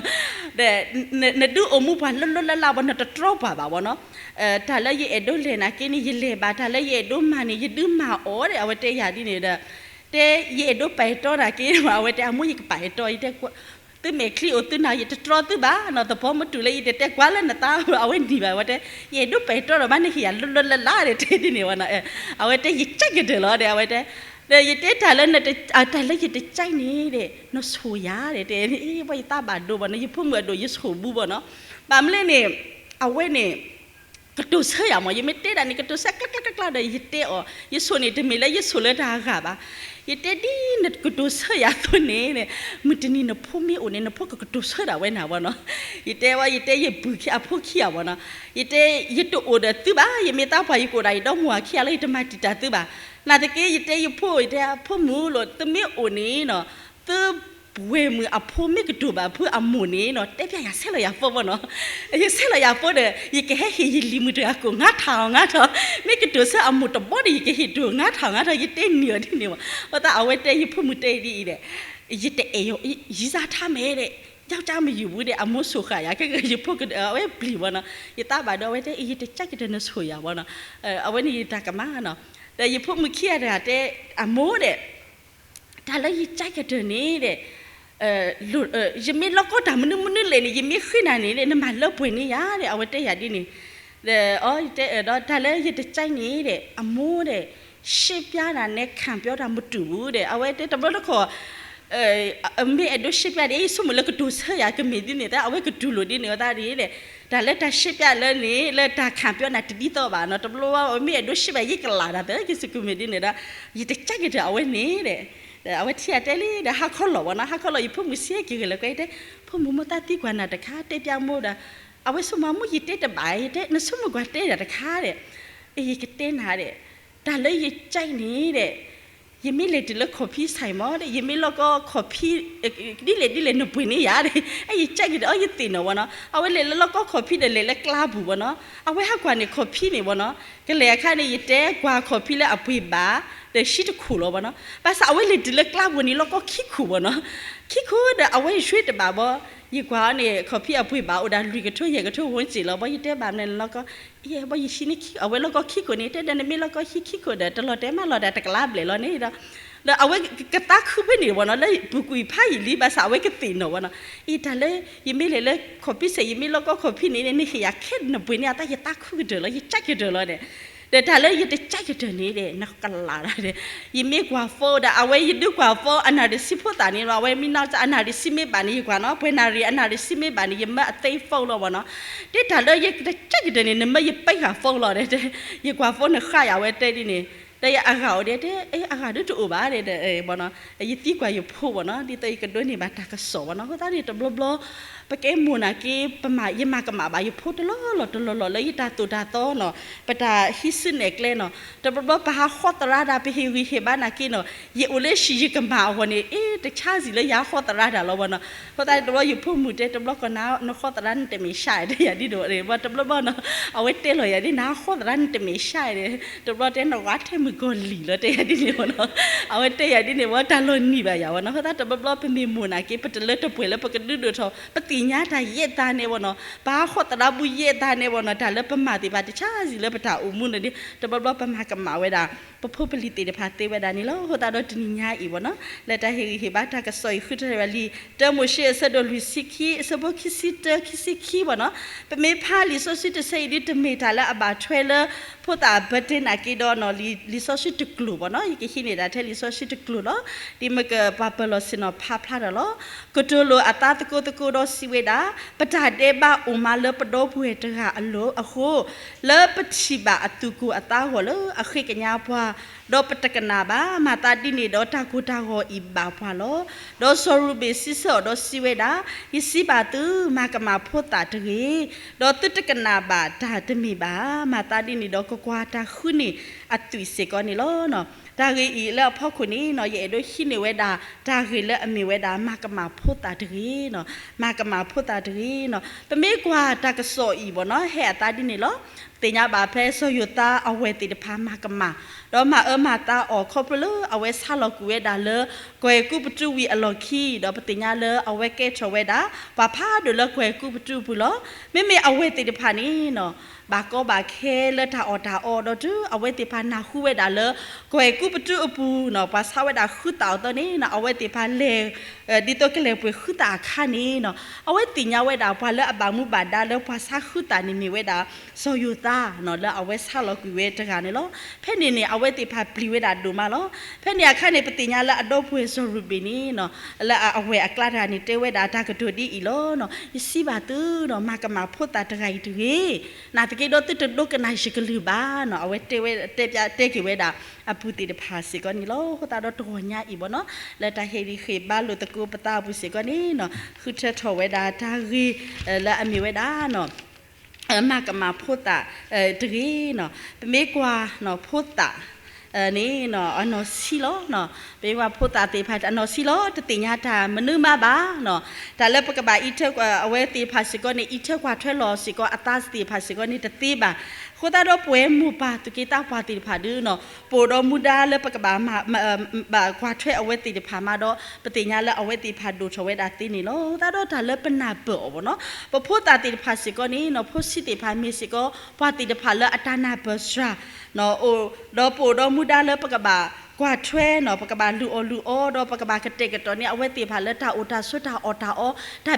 ဒီး နဒုးအိၣ်မူပှၤလၢလၢလၢလၢဘၣ် နတတြီပှၤဘၣ်ဘၣ်နီၤ, တၢ်လၢယအဲၣ်ဒိးလဲၤနာ်က့န့ၣ် ယလဲၤဘၣ်, တၢ်လၢယအဲၣ်ဒိးမၤန့ၣ် ယဒုးမၤအီၤဒီး အဝဲတဲယၤဒ်န့ၣ်ဒီး, တဲယအဲၣ်ဒိးပာ်အဲၣ်တီနာ်က့ အဝဲတဲအမိၢ်ယကပာ်အဲၣ်တီ, ယတဲ သုမဲာ်ချံအိၣ်သုနၤ ယတတြီသုဘၣ်နီၤ, သပှၢ်မုၢ်တုၤလၢယတတဲကွၢ်လၢနသး အဝဲနံၤဘၣ်, အဝဲတဲ ယအဲၣ်ဒိးပာ်အဲၣ်တီဒီး ဘၣ်နဟ့ၣ်ယၤလၢလၢလၢလၢဒီး တဲဒ်န့ၣ်ဝဲနီၤ, အဝဲတဲယကၠဲးကတၢၢ်လီၤဒီး အဝဲတဲ ဒီးယတဲတၢ်လၢ တၢ်လၢယတကၠဲးန့ၣ်ဒီး နဆိၣ်ယၤဒီး တဲ ဘၣ်ယသးဘၣ်ဒိဘၣ်နီၤ, ယဖိမုၣ်အဒိၣ်ယဆိၣ်ဘူးဘၣ်နီၤ, ဘၣ်မနုၤလဲၣ်န့ၣ် အဝဲန့ၣ် ကတိၤဆၢယၤမး, ယမ့ၢ်တဲဒၣ်န့ၣ် ကတိၤဆၢကျါကျါကျါကျါဒီး ယတဲအီၤ, ယဆိၣ်န့ၣ် တမ့ၢ်လၢယဆိၣ်လၢတၢ်အဂၤဘၣ်, ယတဲဒ်နကတိၤဆၢယၤအသိးန့ၣ် မုၢ်တနံၤနဖိမ့ၢ်အိၣ်န့ၣ် နဖိကကတိၤဆၢဒၣ်ဝဲနၤဘၣ်နီၤ, ယတဲဝဲ ယတဲယပုၢ်ခံအဖိခံဂၤဘၣ်နီၤ, ယတဲ ယတအိၣ်ဒီးသုဘၣ်, ယမ့ၢ်သးပှၢ် ယကအိၣ်ဒၣ်ယဒီမါဝၤခံဂၤလၢ ယတမၤတံာ်တာ်သုဘၣ်, နာ်သက့ ယတဲယဖိ ယတဲဖိမုၣ်လီၤ သုမ့ၢ်အိၣ်န့ၣ်နီၤ သုပှဲၤမုၣ်အဖိမ့ၢ်ကတိၤဘၣ်ဖုအမိၢ်န့ၣ်နီၤ တဲပျဲယၤဆဲးလီၤယၤဖိဘၣ်နီၤ, ယဆဲးလီၤယၤဖိဒီး ယကဟဲဟ့ၣ်ယလံၤမုၣ်တဂၤကိၣ် ငါထးအီၤငါထး, မ့ၢ်ကတိၤဆၢအမိၢ်တဘီဒီး ယကဟ့ၣ်တိၢ် ငါထးအီၤငါထး, ယတဲန့ၢ်အီၤဒ်န့ၣ်ဘၣ်, အဃိသတးအဝဲတဲယဖိမုၣ်တဲဒ်အံၤဒီး ယတအဲၣ် ရီးစားထားမယ်တဲ့, ယောက်ျားမယူဘူးတဲ့, အမိၢ်ဆိၣ်ဃာ်ယၤ ခဲကယဖိကဒၢး အဝဲပျံၤဘၣ်နီၤ, ယသးဘၣ်ဒိ အဝဲတဲ ယတကၠဲးကတၢၢ်နဆိၣ်ယၤဘၣ်နီၤ, အဝဲန့ၣ်ယတၢ်ကမၣ်နီၤ, ဒီးယဖိမုၣ်ခံဂၤတဂၤတဲ အမိၢ်ဒီး တၢ်လၢယကၠဲးကတၢၢ်န့ၣ်ဒီး ယမ့ၢ်လီၢ်ကီတၢ်မနုၤမနုၤလဲၣ်န့ၣ် ယမ့ၢ်ဃ့နၤန့ၣ်ဒီး နမၤလၢပှဲၤန့ၢ်ယၤဒီး အဝဲတဲယၤဒ်န့ၣ်, ဒီးအီ ယတဲအၢဒီး တၢ်လၢယတကၠဲးန့ၣ်ဒီး အမိၢ်ဒီး ရှင်းပြတာနဲ့ ခံပြောတာမတူဘူးတဲ့, အဝဲတဲတဘျီတခီၣ် မ့ၢ်အဲၣ်ဒိးရှင်းပြဒီး ယဆိကမိၣ်လၢကတိၤဆၢယၤကမ့ၢ်ဒ်န့ၣ် တၢ်အဝဲကတူၢ်လိာ်ဒ်န့ၣ်ဝဲသတးန့ၣ်ဒီး တၢ်လၢတၢ်ရှင်းပြလၢန့ၣ် လၢတၢ်ခံပြောတာ တဒ်သိးဘၣ်နီၤ, တဘျီဘၣ် မ့ၢ်အဲၣ်ဒိးရှင်းပြ ယကလၢ်တၢ်သၢက့ၤစကမ့ၢ်ဒ်န့ၣ်ဒီး ယတကၠဲးကတၢၢ်အဝဲန့ၣ်ဒီး ဒီးအဝဲထံၣ်အတဲလံဒီး ဟါခီလီၤဘၣ်နီၤ, ဟါခီလီၤ ယဖိမုၣ်စံးက့ၤဂ့ၤလၢကွဲ ယတဲ ဖိမုၣ်မိၢ်သးသံကွၢ်နၤတခါ တဲပျဲမိၢ်ဒီး အဝဲဆိကမိၣ်မိၢ် ယတဲတဘၣ် ယတဲ နဆိကမိၣ်ကွၢ်တဲဒၣ်တခါဒီး ယကတဲနၤဒီး တၢ်လၢယကၠဲးန့ၣ်ဒီး ယမ့ၢ်လဲၤတုၤလၢ coffee ဆိုင် မးဒီး ယမ့ၢ်လီၢ်ကီ coffee ဒ်လဲၣ်ဒ်လဲၣ် နပှ့ၤန့ၢ်ယၤဒီး အဲ ယကၠဲးကတၢၢ် အီ ယသ့ၣ်နီၣ်ဘၣ်နီၤ, အဝဲလဲၤလၢလီၢ်ကီ coffee ဒီးလဲၤလၢကျါပူၤဘၣ်နီၤ, အဝဲဟးကွၢ်န့ၣ် coffee န့ၣ်ဘၣ်နီၤ, ကလဲၤအခါန့ၣ် ယတဲကွၢ် coffee လၢအပှ့ၤဘၣ် ဒီးဟံးတခိၣ်လီၤဘၣ်နီၤ, ဘၣ်ဆၣ်အဝဲလဲၤတုၤလၢကျါပူၤန့ၣ် လီၢ်ကီခံခိၣ်ဘၣ်နီၤ, ခံခိၣ်ဒီးအဝဲရွှေ့တဘၣ်ဘၣ်, ယကွၢ်အီၤန့ၣ် coffee အပှ့ၤဘၣ်အိၣ်ဒၣ်လွံၢ်ကထိယဲၢ်ကထိ ဝန်းကျင် လီၤဘၣ်, ယတဲဘၣ်မနုၤလီၢ်ကီ အဝဲလီၢ်ကီခံခိၣ်န့ၣ် တဲဒီးနမ့ၢ်လီၢ်ကီခံခိၣ်ဒီး တလီၤတဲာ်မးလီၤဒီး တကလးဘျဲၣ်လီၤန့ၣ်ဒီး ဒီးအဝဲကသးခုဖဲန့ၣ်ဘၣ်နီၤ, လၢပူၤကွံာ်ဖးယံာ်လံ ဘၣ်ဆၣ်အဝဲကသ့ၣ်နီၣ်ဘၣ်နီၤ, အံၤတၢ်လၢ ယမ့ၢ်လဲၤလၢ coffee စဲး ယမ့ၢ်လီၢ်ကီ coffee န့ၣ် နဟ့ၣ်ယၤခဲ နပှ့ၤန့ၢ်အသး ယသးခုကတၢၢ်လီၤ ယကၠဲးကတၢၢ်လီၤန့ၣ်, ဒီးတၢ်လၢယတကၠဲးကတၢၢ်န့ၣ်ဒီး နကလၢ်ဒၣ်ဒီး ယမ့ၢ်ကွၢ် phone ဒီး အဝဲယဒုးကွၢ် phone အနၣ်ရံၣ်ဆံဖိသၣ်န့ၣ်လီၤ, အဝဲမ့ၢ်နီၢ်အနၣ်ရံၣ်ဆံမ့ၢ်ဘၣ်န့ၣ် ယကွၢ်နီၤ, ပှဲၤနၣ်ရံၣ် အနၣ်ရံၣ်ဆံမ့ၢ်ဘၣ်န့ၣ် ယမၢအသ့ phone လီၤဘၣ်နီၤ, တဲတၢ်လၢယတကၠဲးကတၢၢ်န့ၣ် နမၢယပၢဃာ် phone လီၤဒီး ယကွၢ် phone နဃါယၤ အဝဲတဲဒ်န့ၣ်, ဒီးယအဂၤအိၣ်ဒီးတဲ အဂၤဒုးတအိၣ်ဘၣ်ဒီး ယသံကွၢ်ယဖိဘၣ်နီၤ, ဒ်သိးယကဒိးန့ၢ်ဘၣ်တၢ်ကစီၣ်ဘၣ်နီၤ, အဃိသတးန့ၣ် တဘျီဘျီ ပကဲမိၢ်နာ်က့ ပမၤ ယမၤကမၣ်ဘၣ်ယဖိတလီၢ်လီၢ်တလီၢ်လီၢ်လၢယတၢ်သိၣ်တၢ်သီနီၤ, ပတၢ်ဟံးစုနဲၣ်ကျဲနီၤ, တဘျီဘျီပဟးဃီသရၣ်တၢ် ပဟ့ၣ်ဂံၢ်ဟ့ၣ်ဘါနာ်က့နီၤ, ယအိၣ်လၢဟံၣ်ယကမၣ်အဂီၢ်န့ၣ် အ့ တဆါစံၣ်လၢယဟးဃီသရၣ်တၢ်လီၤဘၣ်နီၤ, အဃိသတးန့ၣ် တဘျီယဖိမုၣ်တဲ တဘျီကီၢ်နၤ နဃီသရၣ်နတမဲာ်ဆှး တဲယၤဒ်န့ၣ် တဘျီဘျီနီၤ, အဝဲတဲလီၤယၤဒ် နဟးဃီသရၣ်နတမဲာ်ဆှးဒီး တဘျီတဲ နဂီၤထဲမုၣ်ကီၤလံၢ်လီၤ တဲယၤဒ်န့ၣ်ဘၣ်နီၤ, အဝဲတဲယၤဒ်န့ၣ် ဝဲတၢ်လီၤနံၤဘၣ်ယၤဘၣ်နီၤ, အဃိသတး တဘျီဘျီပမ့ၢ်မိၢ်နာ်က့ ပတလၢတပှဲၤလၢပကဒုးဒိၣ်ထီၣ် ပသ့ၣ်ညါတၢ်ယဲၢ်တၢ်န့ၣ်ဘၣ်နီၤ, ပဟးဃီသရၣ်ဘူၣ်ယဲၢ်တၢ်န့ၣ်ဘၣ်နီၤ, တၢ်လၢပမၤသ့ၣ်တဖၣ်တဆါစံၣ်လၢပတၢ်အိၣ်မူန့ၣ်ဒီး တဘျီဘျီပမၤကမၣ်ဝဲဒၣ် ပဖိပလံၤသ့ၣ်တဖၣ်သ့ဝဲဒၣ်န့ၣ်လီၤ, အဃိသတးဒီးတနံၤညါအံၤဘၣ်နီၤ, လၢတၢ်ဟ့ၣ်ဂံၢ်ဟ့ၣ်ဘါတၢ်ကစီၣ်အံၤ ဃုထၢဝဲလံာ် တၢမိၤၡ့အဆၢဒိၣ်လွံၢ်ဆံခံ အဆၢဖိခံဆံတၢ ခံဆံခံဘၣ်နီၤ, ပမ့ၢ်ဖးလံာ်စီဆှံတဆၢအံၤဒ် တမ့ၢ်တၢ်လၢအဘၣ်ထွဲလၢ ဖိသၣ်အဘၢတ့နာ်က့ဒီးနီၤ, လံာ်စီဆှံတကျိၤဘၣ်နီၤ, ယကဟံးန့ၢ်ဒၣ်ထဲလံာ်စီဆှံတကျိၤလီၤ. ဒ်မ့ၢ်ကပှၤပၢၤလီၢ်ဆ့ၣ်နီၤဖးဖျါထီၣ်လီၤ. ကတိၤလိာ်အသးသကိးသကိးဒီးစံး ဒီးပကစၢ်ယ့ၣ်ၡူးခရံာ်စံးဝဲဒၣ်, ပတၢ်ဒဲးဘးအိၣ်မးလၢပဒီပုၢ်ဝဲၢ်တဂၤအလိၤအဃိ, လၢပထံၣ်ဘၣ်အသူၣ်ကိၢ်အသးဂီၢ်လၢအဃ့ကညးပှၤ, ဒီးပတကနၣ်ဘၣ်, မၤသးဒ်န့ၣ်ဒီးတၢ်ကိၢ်တၢ်ဂီၤအံၤဘၣ်ပှၤလီၤ. ဒီးစီၤရူဘ့ၣ်စံးဆၢအီၤဒီးစံးဝဲဒၣ်, ယစံးဘၣ်သု, မၤကမၣ်ဖိသၣ်တဂ့ၤ, ဒီးသုတကနၣ်ဘၣ်တၢ်တမ့ၢ်ဘၣ်, မၤသးဒ်န့ၣ်ဒီးကကွၢ်တၢ်ဃုန့ၢ်အသွံၣ်စ့ၢ်ကီးန့ၣ်လီၤ. တၢ်ဂ့ၢ်အံၤလၢအဖီခိၣ်န့ၣ် ယအဲၣ်ဒိးဟံးန့ၢ်ဝဲဒၣ် တၢ်ဂ့ၢ်လၢအမ့ၢ်ဝဲဒၣ် မၤကမၣ်ဖိသၣ်တဂ့ၤ, မၤကမၣ်ဖိသၣ်တဂ့ၤ. ပမ့ၢ်ကွၢ်တၢ်ကစီၣ်အံၤဘၣ်နီၤ ဟဲအသးဒ်န့ၣ်လီၤ. သ့ၣ်ညါဘၣ်ဖဲစီၤယိၤသးအဝဲၢ်သ့ၣ်တဖၣ်မၤကမၣ်, ဒီးမၤအၢမၤသါအီၤခီဖျိလၢအဝဲဆါလီၤကွံာ်ဝဲဒၣ်လၢ ကွဲၤကူပတူးဝံၤအလီၢ်ခံ, ဒီးပသ့ၣ်ညါလၢအဝဲကဲထီၣ်ဝဲဒၣ် ပှၤဖးဒိၣ်လၢကွဲၤကူပတူးအပူၤလီၤ. မ့မ့ၢ်အဝဲၢ်သ့ၣ်တဖၣ်န့ၣ် ဘၣ်ကီဘၣ်ခဲလၢတၢ်အီၣ်တၢ်အီဒီးတုၤအဝဲသ့ၣ်တဖၣ်နၢ်ဟူဝဲဒၣ်လၢ ကွဲၤကူပတူးအပူၤနီၤ ပှၤဆါဝဲဒၣ်ဃုသၣ်အီၤအသိးန့ၣ် အဝဲသ့ၣ်တဖၣ်လဲၤ ဒ်သိးကလဲၤပှ့ၤဃုသၣ်အခါန့ၣ် အဝဲသ့ၣ်ညါဝဲဒၣ်ပှၤလၢအဘၣ်မူဘၣ်ဒါလၢပှၤဆါဃုသၣ်န့ၣ်မ့ၢ်ဝဲဒၣ် စီၤယိၤသး လၢအဝဲဆါလီၤကွံာ်ဝဲတဂၤန့ၣ်လီၤ. ဖဲန့ၣ်န့ၣ် အဝဲသ့ၣ်တဖၣ်ပျံၤဝဲဒၣ်ဒိၣ်မးလီၤ. ဖဲန့ၣ်အခါန့ၣ် ပသ့ၣ်ညါလၢအဒီပုၢ်ဝဲၢ်စီၤရူဘ့ၣ်န့ၣ် လၢအဝဲၢ်အကျါတဂၤန့ၣ် တဲဝဲဒၣ်တၢ်ကတိၤဒ်အံၤလီၤ. ယစံးဘၣ်သုနီၤ မၤကမၣ်ဖိသၣ်တဂၤအံၤတဂ့ၤ, နာ်သက့ဒီး သုတဒိကနၣ်ယကလုၢ်ဘၣ်နီၤ. အဝဲတဲဝဲ တဲပျး တဲက့ၤဝဲဒၣ်အပုၢ်သ့ၣ်တဖၣ်စ့ၢ်ကီးန့ၣ်လီၤ. အဃိသတးဒီးတဂီၤညါအံၤဘၣ်နီၤ လၢတၢ်ဟ့ၣ်ဂံၢ်ဟ့ၣ်ဘါလိာ်သကိးပသးအပူၤစ့ၢ်ကီးန့ၣ်နီၤ ဃုထၢထီၣ်ဝဲဒၣ်တၢ်ဂ့ၢ် လၢအမ့ၢ်ဝဲဒၣ် မၤကမၣ်ဖိသၣ်တဂ့ၤနီၤ. ပမ့ၢ်ကွၢ်နီၤ ဖိသၣ် န့ၣ် အနီၢ်ဆံးလီၤ. ပမ့ၢ်ကွၢ်ဖိသၣ်သ့ၣ်တဖၣ်အနီၢ်ဆံးလီၤ တသ့ၣ်ညါတၢ်မနုၤမးဘၣ်နီၤ. တၢ်လၢပကဘၣ်အံးထွဲ အဝဲသ့ၣ်တဖၣ်စ့ၢ်ကီးန့ၣ် အံးထွဲကွၢ်ထွဲလီၤစ့ၢ်ကီးအသးသ့ၣ်တဖၣ်စ့ၢ်ကီးန့ၣ်တသ့ဘၣ်. အဃိသတးဒီးပဝဲမိၢ်ပၢ်သူၣ်က့သးပှၢ်သ့ၣ်တဖၣ်ဒုနီၤ ပအိၣ်ဒီးမူဒါလၢပကဘၣ် ဘၣ်ကွၢ်ထွဲအဝဲသ့ၣ်တဖၣ်မးဒီး ပသ့ၣ်ညါလၢအဝဲသ့ၣ်တဖၣ်ဒိၣ်ထီၣ်ဝဲဒၣ်သ့န့ၣ်လီၤ. အဃိသတးဒီးတၢ်လၢပနၢ်ပၢၢ်အီၤဘၣ်နီၤ ပဖိသၣ်သ့ၣ်တဖၣ်စ့ၢ်ကီးန့ၣ်နီၤ ဖိဆံးသ့ၣ်တဖၣ်မ့ၢ်စ့ၢ်ကီး ပှၤသ့ၣ်တဖၣ်လၢအတၢ်နၢ်ပၢၢ်စှၤ ဒီးပအိၣ်ဒီးမူဒါလၢပကဘၣ်ကွၢ်ထွဲနီၤ ပကဘၣ်လုၢ်အီၣ်လုၢ်အီဒီးပကဘၣ်ကတဲာ်ကတီၤန့ၢ် အဝဲသ့ၣ်တဖၣ်လၢတၢ်အိၣ်တၢ်ဆိးတၢ်အီၣ်တၢ်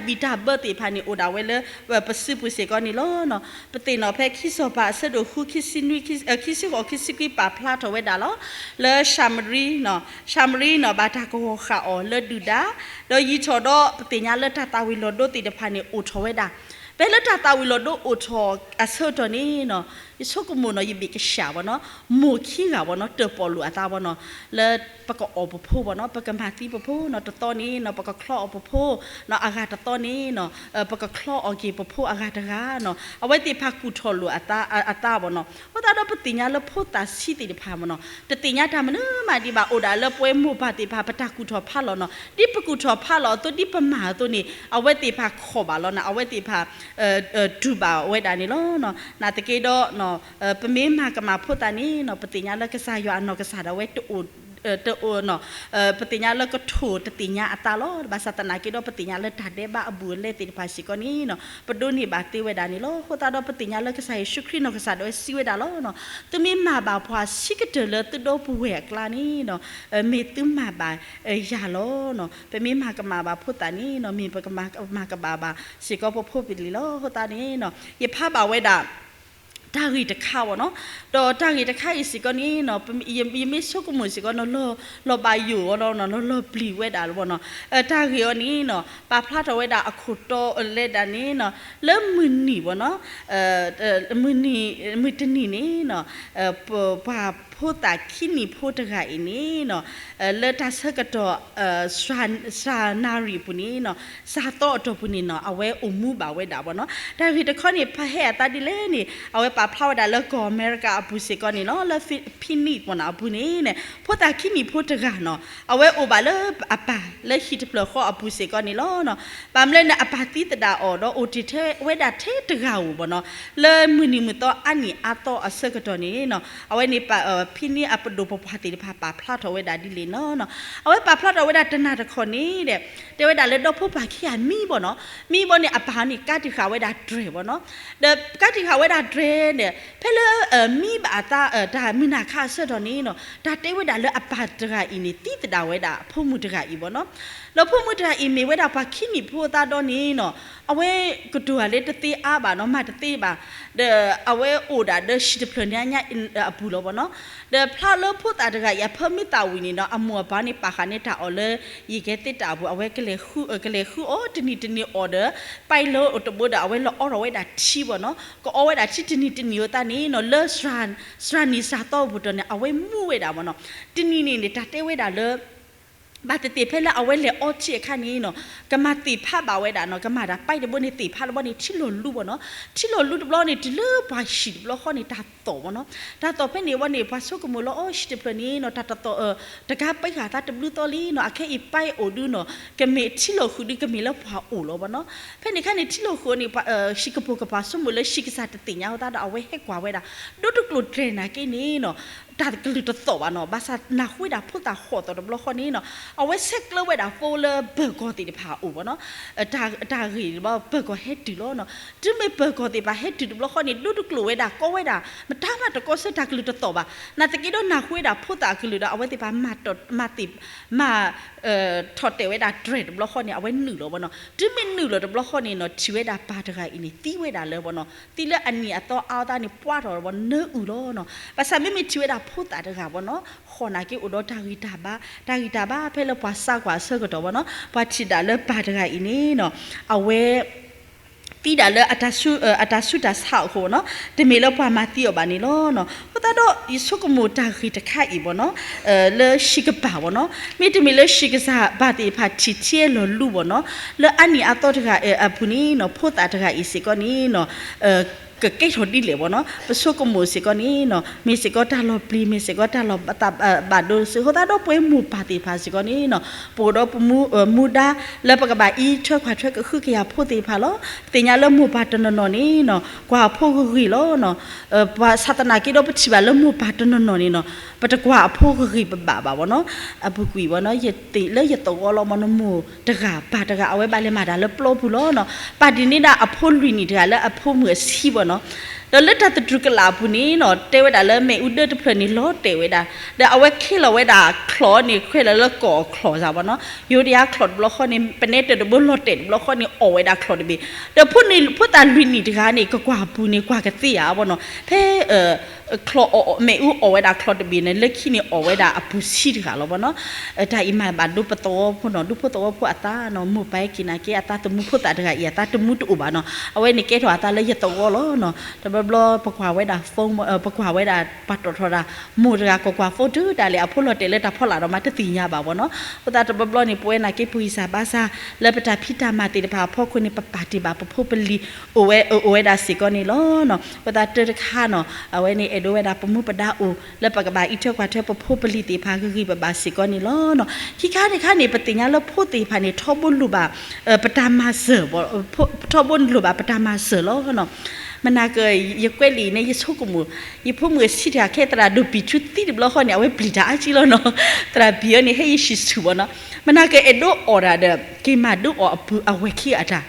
အီ တၢ်ဘံၣ်တၢ်ဘၢသ့ၣ်တဖၣ်န့ၣ် အိၣ်ဒၣ်ဝဲလၢ ပစုပူၤစ့ၢ်ကီးန့ၣ်လီၤ. ပသ့ၣ်နီၣ်ဖဲခံစီၤပၤ အဆၢဒိၣ်ဃု ခံဆံဃိး ခံဆံခွံ ပာ်ဖျါထီၣ်ဝဲဒၣ်လီၤ. လၢၡၤမရံ ၡၤမရံနီၤ ဘၣ်တၢ်ကဝီၤဃာ်အီၤလၢဒုၣ်ဒါ ဒီးယံာ်ထီၣ်ဒီးပသ့ၣ်ညါလၢတၢ်သၣ်ဝံၤလီၤဒိသ့ၣ်တဖၣ်န့ၣ် အိၣ်ထီၣ်ဝဲဒၣ်. ဖဲလၢတၢ်သၣ်ဝံၤလီၤဒိအိၣ်ထီၣ်အဆၢကတီၢ်န့ၣ်နီၤ ယဆိကမိၣ်နီၤ ယဘ့ၣ်ကစၢ်ဘၣ်နီၤ မိၢ်ခံဂၤဘၣ်နီၤ တၢၣ်ပီၣ်လိာ်အသးဘၣ်နီၤ လၢပကအီၣ်ပဖိဘၣ်နီၤ ပကမၤသံပဖိနီၤ တသီန့ၣ်နီၤ ပကချီအီၣ်ပဖိနီၤ အဂၤတသီန့ၣ်နီၤ ပကချီအီၣ်က့ၤပဖိအဂၤတဂၤနီၤ အဝဲသ့ၣ်တဖၣ်ကူၣ်ထီၣ်လိာ်အသးဘၣ်နီၤ. အဃိသတးဒီးပသ့ၣ်ညါလၢဖိသၣ်ဆံးသ့ၣ်တဖၣ်မ့ၢ်နီၤ တသ့ၣ်ညါတၢ်မနုၤမးဒံးဘၣ် အိၣ်ဒၣ်လၢပဝဲမိၢ်ပၢ်သ့ၣ်တဖၣ် ပတၢ်ကူၣ်ထီၣ်ဖးလီၤနီၤ ဒ်ပကူၣ်ထီၣ်ဖးလီၤအသိး ဒ်ပမၤအသိးန့ၣ် အဝဲသ့ၣ်တဖၣ်ခိးဘၣ်လီၤနီၤ အဝဲသ့ၣ်တဖၣ် တူၢ်ဘၣ်ဝဲဒၣ်န့ၣ်လီၤ. နာ်သက့ဒီး ပမ့ၢ်မၤကမၣ်ဖိသၣ်န့ၣ်နီၤ ပသ့ၣ်ညါလၢကစၢ်ယွၤအနီၢ်ကစၢ်ဒၣ်ဝဲ တအိၣ် ပသ့ၣ်ညါလၢကထိၣ်တသ့ၣ်ညါအသးလီၤ. ဘၣ်ဆၣ်သနာ်က့ဒီး ပသ့ၣ်ညါလၢတၢ်ဒဲးဘးအဘူးအလဲသ့ၣ်တဖၣ်စ့ၢ်ကီးန့ၣ်နီၤ ပဒိးန့ၢ်ဘၣ်သ့ဝဲဒၣ်န့ၣ်လီၤ. အဃိသတးဒီး ပသ့ၣ်ညါလၢကစၢ်ယ့ၣ်ၡူးခရံာ်နီၢ်ကစၢ်ဒၣ်ဝဲစံးဝဲဒၣ်လီၤ. သုမ့ၢ်မၤဘၣ်ပှၤဆံးကတၢၢ်လၢသုဒီပုၢ်ဝဲၢ်အကျါန့ၣ်နီၤ မ့ၢ်သုမၤဘၣ်ယၤလီၤ. ပမ့ၢ်မၤကမၣ်ဘၣ်ဖိသၣ်န့ၣ်နီၤ မ့ၢ်ပကမၤကဘၣ်ဘၣ်စ့ၢ်ကီးပဖိပလံၤလီၤ. အဃိသတးန့ၣ်နီၤ ယဖးဘၣ်ဝဲဒၣ် တၢ်ဂ့ၢ်တခါဘၣ်နီၤ ဒီးတၢ်ဂ့ၢ်တခါအံၤစ့ၢ်ကီးန့ၣ်နီၤ ယမ့ၢ်ဆိကမိၣ်စ့ၢ်ကီးနီၤ လီၤဘၣ်ယိၣ်အီၤဒီး လီၤပျံၤဝဲဒၣ်လီၤဘၣ်နီၤ. တၢ်ဂ့ၢ်အီၤန့ၣ်နီၤ ပာ်ဖျါထီၣ်ဝဲဒၣ်အခိၣ်တီလဲဒၣ်န့ၣ်နီၤ လၢမုၢ်နံၤဘၣ်နီၤ မုၢ်နံၤ မုၢ်တနံၤန့ၣ်နီၤ ပှၤဖိသၣ်ခံနံၣ်ဖိတဂၤအံၤန့ၣ်နီၤ လၢတၢ်ဆၢကတီၢ် စှၤနၣ်ရံၣ်အပူၤန့ၣ်နီၤ စှၤသီအတီၢ်ပူၤန့ၣ်နီၤ အဝဲအိၣ်မူဘၣ်ဝဲဒၣ်ဘၣ်နီၤ. တၢ်ဂ့ၢ်တခီန့ၣ် ဖဲဟဲအသးဒ်လဲၣ်န့ၣ် အဝဲပာ်ဖျါဝဲဒၣ်လၢကီၢ်အမဲရကၤအပူၤစ့ၢ်ကီးန့ၣ်လီၤ. လၢ Phoenix ပူၤန့ၣ် အပူၤန့ၣ် ဖိသၣ်ခံနံၣ်ဖိတဂၤနီၤ အဝဲအိၣ်ဘၣ်လၢအပၢ်လၢဟံၣ်တဖျၢၣ်ဃီအပူၤစ့ၢ်ကီးန့ၣ်လီၤ. ဘၣ်မနုၤလဲၣ်န့ၣ် အပၢ်သံသဒၣ်အီၤဒီးအိၣ်တ့ၢ်ထဲဝဲဒၣ်ထဲတဂၤဧိၤဘၣ်နီၤ လၢမုၢ်နံၤမုၢ်သီအါနံၣ်အါသီအဆၢကတီၢ်န့ၣ်နီၤ အဝဲန့ၣ် Phoenix အပဒိၣ်ပပှၢ်သ့ၣ်တဖၣ်ပာ်ဖျါထီၣ်ဝဲဒၣ်ဒ်လဲၣ်နီၤ. အဝဲပာ်ဖျါထီၣ်ဝဲဒၣ်တနၤတခီန့ၣ်ဒီး တဲဝဲဒၣ်လၢဒီဖိပၢ်ခံဂၤမံဘၣ်နီၤ မံဘၣ်န့ၣ် အပၢ်န့ၣ်ကးတံာ်ဃာ်ဝဲဒၣ်တြဲၤဘၣ်နီၤ. ဒီးကးတံာ်ဃာ်ဝဲဒၣ်တြဲၤန့ၣ် ဖဲလၢ မံဘၣ်အသး တၢ်မုၢ်နၤခါအဆၢကတီၢ်န့ၣ်နီၤ တၢ်တဲဝဲဒၣ်လၢအပၢ်တဂၤအံၤန့ၣ် သံသဒၣ်ဝဲဒၣ်အဖိမုၣ်တဂၤအံၤဘၣ်နီၤ. ဒီးဖိမုၣ်တဂၤအံၤမ့ၢ်ဝဲဒၣ်ပှၤခံနံၣ်ဖိအသးဒီးန့ၣ်နီၤ အဝဲကတိၤတၢ်လၢတသ့အါဘၣ်နီၤ မၤတသ့ဘၣ် ဒီးအဝဲအိၣ်ဒၣ်ဒီးဟံၣ်တဖျၢၣ်ညါညါအပူၤလီၤဘၣ်နီၤ. ဒီးဖျါလၢဖိသၣ်တဂၤအံၤ အဖၢမ့ၢ်သးဝံၤန့ၣ်နီၤ အမိၢ်အပၢ်န့ၣ် ပာ်ဃာ်န့ၢ်တၢ်အီၣ်လၢ ယံာ်ကဲသ့တၢ်အပူၤ အဝဲကလဲၤဃုအီၣ်တနံၤတနံၤအီၣ်ဒီး ပာ်လၢအိၣ်တဘိဒီး အဝဲလီၤအီထီၣ်ဝဲဒၣ်ထံဘၣ်နီၤ. ကအီဝဲဒၣ်ထံတနံၤတနံၤအသးန့ၣ်နီၤ လၢ စှၤနံၤစှၤသီအပူၤတီၢ်န့ၣ် အဝဲမူဝဲဒၣ်ဘၣ်နီၤ. တနံၤန့ၣ်န့ၣ် တၢ်တဲဝဲဒၣ်လၢ ဘၣ်သ့ၣ်သ့ၣ်ဖဲလၢအဝဲလဲၤအီထံအခါန့ၣ်နီၤ ကမၤသ့ၣ်ဖးဘၣ်ဝဲဒၣ်နီၤ ကမၤတၢ်ပာ်တဘိန့ၣ် သ့ၣ်ဖးတဘိန့ၣ် ထံလီၤလူဘၣ်နီၤ. ထံလီၤလူတဘျီန့ၣ် တုၤလၢပှၤဟံၣ်တဘျီဃီန့ၣ် တၢ်သီၣ်ဘၣ်နီၤ. တၢ်သီၣ်ဖဲန့ၣ်ဝဲန့ၣ် ပှၤဆိကမိၣ်လၢအီဟံၣ်တဖျၢၣ်န့ၣ်နီၤ တၢ်တသီၣ် တကးပှဲၤဃာ်သးတဘျုးသီလံနီၤ အခဲအံၤပာ်အိၣ်ဒုနီၤ ကမ့ၢ်ထံလီၤဃုာ်ဒု ကမ့ၢ်လၢပှၤအိၣ်လီၤဘၣ်နီၤ. ဖဲန့ၣ်အခါန့ၣ် ထံလီၤဃုာ်န့ၣ် ဟံၣ်ကပိာ်ကပၤဆိကမိၣ်လၢဟံၣ်ကစၢ်တသ့ၣ်ညါအသးဒီး အဝဲဟဲကွၢ်ဝဲဒၣ် ဒိတကျိၤတြဲၤနာ်က့န့ၣ်နီၤ တၢ်ကလုၢ်တသီၣ်ဘၣ်နီၤ. ဘၣ်ဆၣ်နၢ်ဟူဝဲဒၣ်ဖိသၣ်ဟီၣ်သီၣ်တဘျီဃီန့ၣ်နီၤ အဝဲဆဲးကျၢဝဲဒၣ် phone လၢပၢၤကီၢ်သ့ၣ်တဖၣ်အအိၣ်ဘၣ်နီၤ. တၢ်ဂ့ၢ်တဘျီ ပၢၤကီၢ်ဟဲတုၤလီၤနီၤ. တုၤမ့ၢ်ပၢၤကီၢ်သ့ၣ်တဖၣ်ဟဲတုၤတဘျီဃီန့ၣ် ဒိတကျိၤဝဲဒၣ် ကိးဝဲဒၣ် မတၤမးတကိးဆၢ တၢ်ကလုၢ်တသီၣ်ဘၣ်. နာ်သက့ဒီးနၢ်ဟူဝဲဒၣ်ဖိသၣ်အကလုၢ်ဒီး အဝဲသ့ၣ်တဖၣ် မၤသ့ၣ် မၤ ထီၣ်တဲာ်ဝဲဒၣ်တြဲၤတဘျီဃီန့ၣ် အဝဲနုာ်လီၤဘၣ်နီၤ. တုၤမ့ၢ်နုာ်လီၤတဘျီဃီန့ၣ်နီၤ ထံၣ်ဝဲဒၣ်ပၢ်တဂၤအံၤန့ၣ် သံဝဲဒၣ်လၢဘၣ်နီၤ သံလၢအနံၣ်အသီအါအသးန့ၣ် ပှၢ်ထီၣ်ဘၣ် နၢအုၣ်လီၤနီၤ. ဘၣ်ဆၣ်မ့မ့ၢ်ထံၣ်ဝဲဒၣ်ဖိသၣ်တဂၤဘၣ်နီၤ ဟီၣ်နာ်က့အိၣ်ဒီးတၢ်ဂံၢ်တၢ်ဘါ တၢ်ဂံၢ်တၢ်ဘါဖဲလၢပှၤစးကွၢ်အဆၢကတီၢ်ဘၣ်နီၤ ပှၤထံၣ်ဒၣ်လၢပၢ်တဂၤအံၤန့ၣ်နီၤ အဝဲ သံဒၣ်လၢ အတၢ်ဆူးတၢ်ဆါအဃိနီၤ တမ့ၢ်လၢပှၤမၤသံအီၤဘၣ်န့ၣ်လီၤနီၤ. အဃိသတးဒီး ယဆိကမိၣ်တၢ်ဂ့ၢ်တခါအံၤဘၣ်နီၤ လၢဟံၣ်ကပၤဘၣ်နီၤ မ့တမ့ၢ်လၢဟံၣ်ကစၢ်ဘၣ်သ့ၣ်တဖၣ်ထံၣ်ထံလီၤလူဘၣ်နီၤ လၢအါနံၣ်အါသီတဂၤအပူၤန့ၣ်နီၤ ဖိသၣ်တဂၤအံၤစ့ၢ်ကီးန့ၣ်နီၤ ကကဲထီၣ်ဒ်လဲၣ်ဘၣ်နီၤ ပဆိကမိၣ်စ့ၢ်ကီးန့ၣ်နီၤ မ့ၢ်စ့ၢ်ကီးတၢ်လီၤပျံၤ မ့ၢ်စ့ၢ်ကီးတၢ်လီၤဘၣ်ဒိစ့ၢ်ကီး အဃိသတးဒီးပဝဲမိၢ်ပၢ်သ့ၣ်တဖၣ်စ့ၢ်ကီးန့ၣ်နီၤ ပအိၣ်ဒီးပမူဒါ လၢပကဘၣ်အံးထွဲကွၢ်ထွဲကဟုကယာ်ဖိသ့ၣ်တဖၣ်လီၤ. ပသ့ၣ်ညါလၢမိၢ်ပၢ်တနီၤနီၤန့ၣ်နီၤ ကွၢ်အဖိဂ့ၤဂ့ၤလီၤနီၤ ဘၣ်ဆၣ်သနာ်က့ဒီးပထံၣ်ဘၣ်လၢမိၢ်ပၢ်တနီၤနီၤန့ၣ်နီၤ ပတကွၢ်အဖိဂ့ၤဂ့ၤဘၣ်ဘၣ်ဘၣ်နီၤ အပူၤကွံာ်ဘၣ်နီၤ ယသ့ၣ်လၢယသဝီလီၤမ့ၢ်နီၤ မိၢ်တဂၤပၢ်တဂၤ အဝဲဘၣ်လဲၤမၤတၢ်လၢပျီပူၤလီၤနီၤ ပာ်ဒ်န့ၣ်ဒၣ်အဖိလွံၢ်နံၣ်တဂၤလၢအဖိမုၣ်အဆံးဘၣ်နီၤ ဒီးလၢတၢ်သတူၢ်ကလာ်အပူၤန့ၣ်နီၤ တဲဝဲဒၣ်လၢမ့ၣ်အူဒၢတဖျၢၣ်န့ၣ် လီၤတဲာ်ဝဲဒၣ် ဒီးအဝဲခ့လီၤဝဲဒၣ်ချီးန့ၣ် ခွဲးလီၤလၢကီၢ်ချီးစ့ၢ်ဘၣ်နီၤ ယိၤဒယါချီးတဘျီဃီန့ၣ် ပနဲတၢၢ်တဘိလီၤတဲာ်တဘျီဃီန့ၣ် အီၣ်ဝဲဒၣ်ချီးတဘ့ၣ် ဒီးဖိသၣ်လွံၢ်နံၣ်တဂၤန့ၣ် ကကွၢ်ပူၤန့ၣ် ကွၢ်ကသ့ဧါဘၣ်နီၤ ဖဲ ချီးအီၣ် မ့ၣ်အူအီၣ်ဝဲဒၣ်ချီးတဘ့ၣ်န့ၣ် လၢခံန့ၣ်အီၣ်ဝဲဒၣ်အပူၤဆံးတဂၤလီၤဘၣ်နီၤ တၢ်အံၤမၤဘၣ်ဒိပသဝီဖိနီၤ ဒူဖိသဝီဖိအသးနီၤ မိၢ်ပၢ်ဟဲက့ၤနာ်က့ အသးသမူဖိသၣ်တဂၤအံၤ အသးသမူတအိၣ်ဘၣ်နီၤ အဝဲန့ၣ်ကဲထီၣ်အသးလၢယသဝီလီၤနီၤ တဘျီဘျီပကွၢ်ဝဲဒၣ် phone ပကွၢ်ဝဲဒၣ် ပှၤတီၣ်ထီၣ်တၢ် မိၢ်တဂၤကကွၢ် phone တုၤဒၣ်လဲာ် အဖိလီၤတဲာ်လၢတၢ်ဖီလာ်ဒီးမးတသ့ၣ်ညါဘၣ်ဘၣ်နီၤ အဃိသတးတဘျီဘျီန့ၣ် ပဝဲနာ်က့ပဂံၢ်စၢ်ဘါစၢ် လၢပတၢ်ဖံးတၢ်မၤသ့ၣ်တဖၣ်အဖီခိၣ်န့ၣ် ပပာ်တ့ၢ်ဘၣ်ပဖိပလံၤ အိၣ်ဝဲ အိၣ်ဝဲဒၣ်စ့ၢ်ကီးန့ၣ်လီၤနီၤ အဃိသတးတၢတခါနီၤ အဝဲန့ၣ်အဲၣ်ဒိးဝဲဒၣ်ပမူပဒါအိၣ် လၢပကဘၣ်အံးထွဲကွၢ်ထွဲပဖိပလံၤသ့ၣ်တဖၣ်ဂ့ၤဂ့ၤဘၣ်ဘၣ်စ့ၢ်ကီးန့ၣ်လီၤနီၤ ခံခါတခါန့ၣ် ပသ့ၣ်ညါလၢဖိသ့ၣ်တဖၣ်န့ၣ် ထီဘိလိၣ်ဘၣ် ပတၢ်မၤစၢၤ ထီဘိလိၣ်ဘၣ်ပတၢ်မၤစၢၤလီၤနီၤ မနၤက ယကွဲးလံာ်န့ၣ် ယဆိကမိၣ် ယဖိမုၣ်ဆံးတဂၤခဲသရၣ်ဒိၣ်ပံၤထူသံတဘျီဃီန့ၣ် အဝဲပျံၤတၢ်အါကံလီၤနီၤ သရၣ်ဘံၣ်အီၤန့ၣ် ဟဲယဟံၣ်ဆူၣ်ဘၣ်နီၤ မနၤကအဲၣ်ဒိးအီၣ်တၢ်ဒီး က့ၤမၤဒိးအီၣ်အပူၤအဝဲၢ်ခံဂၤအတၢ်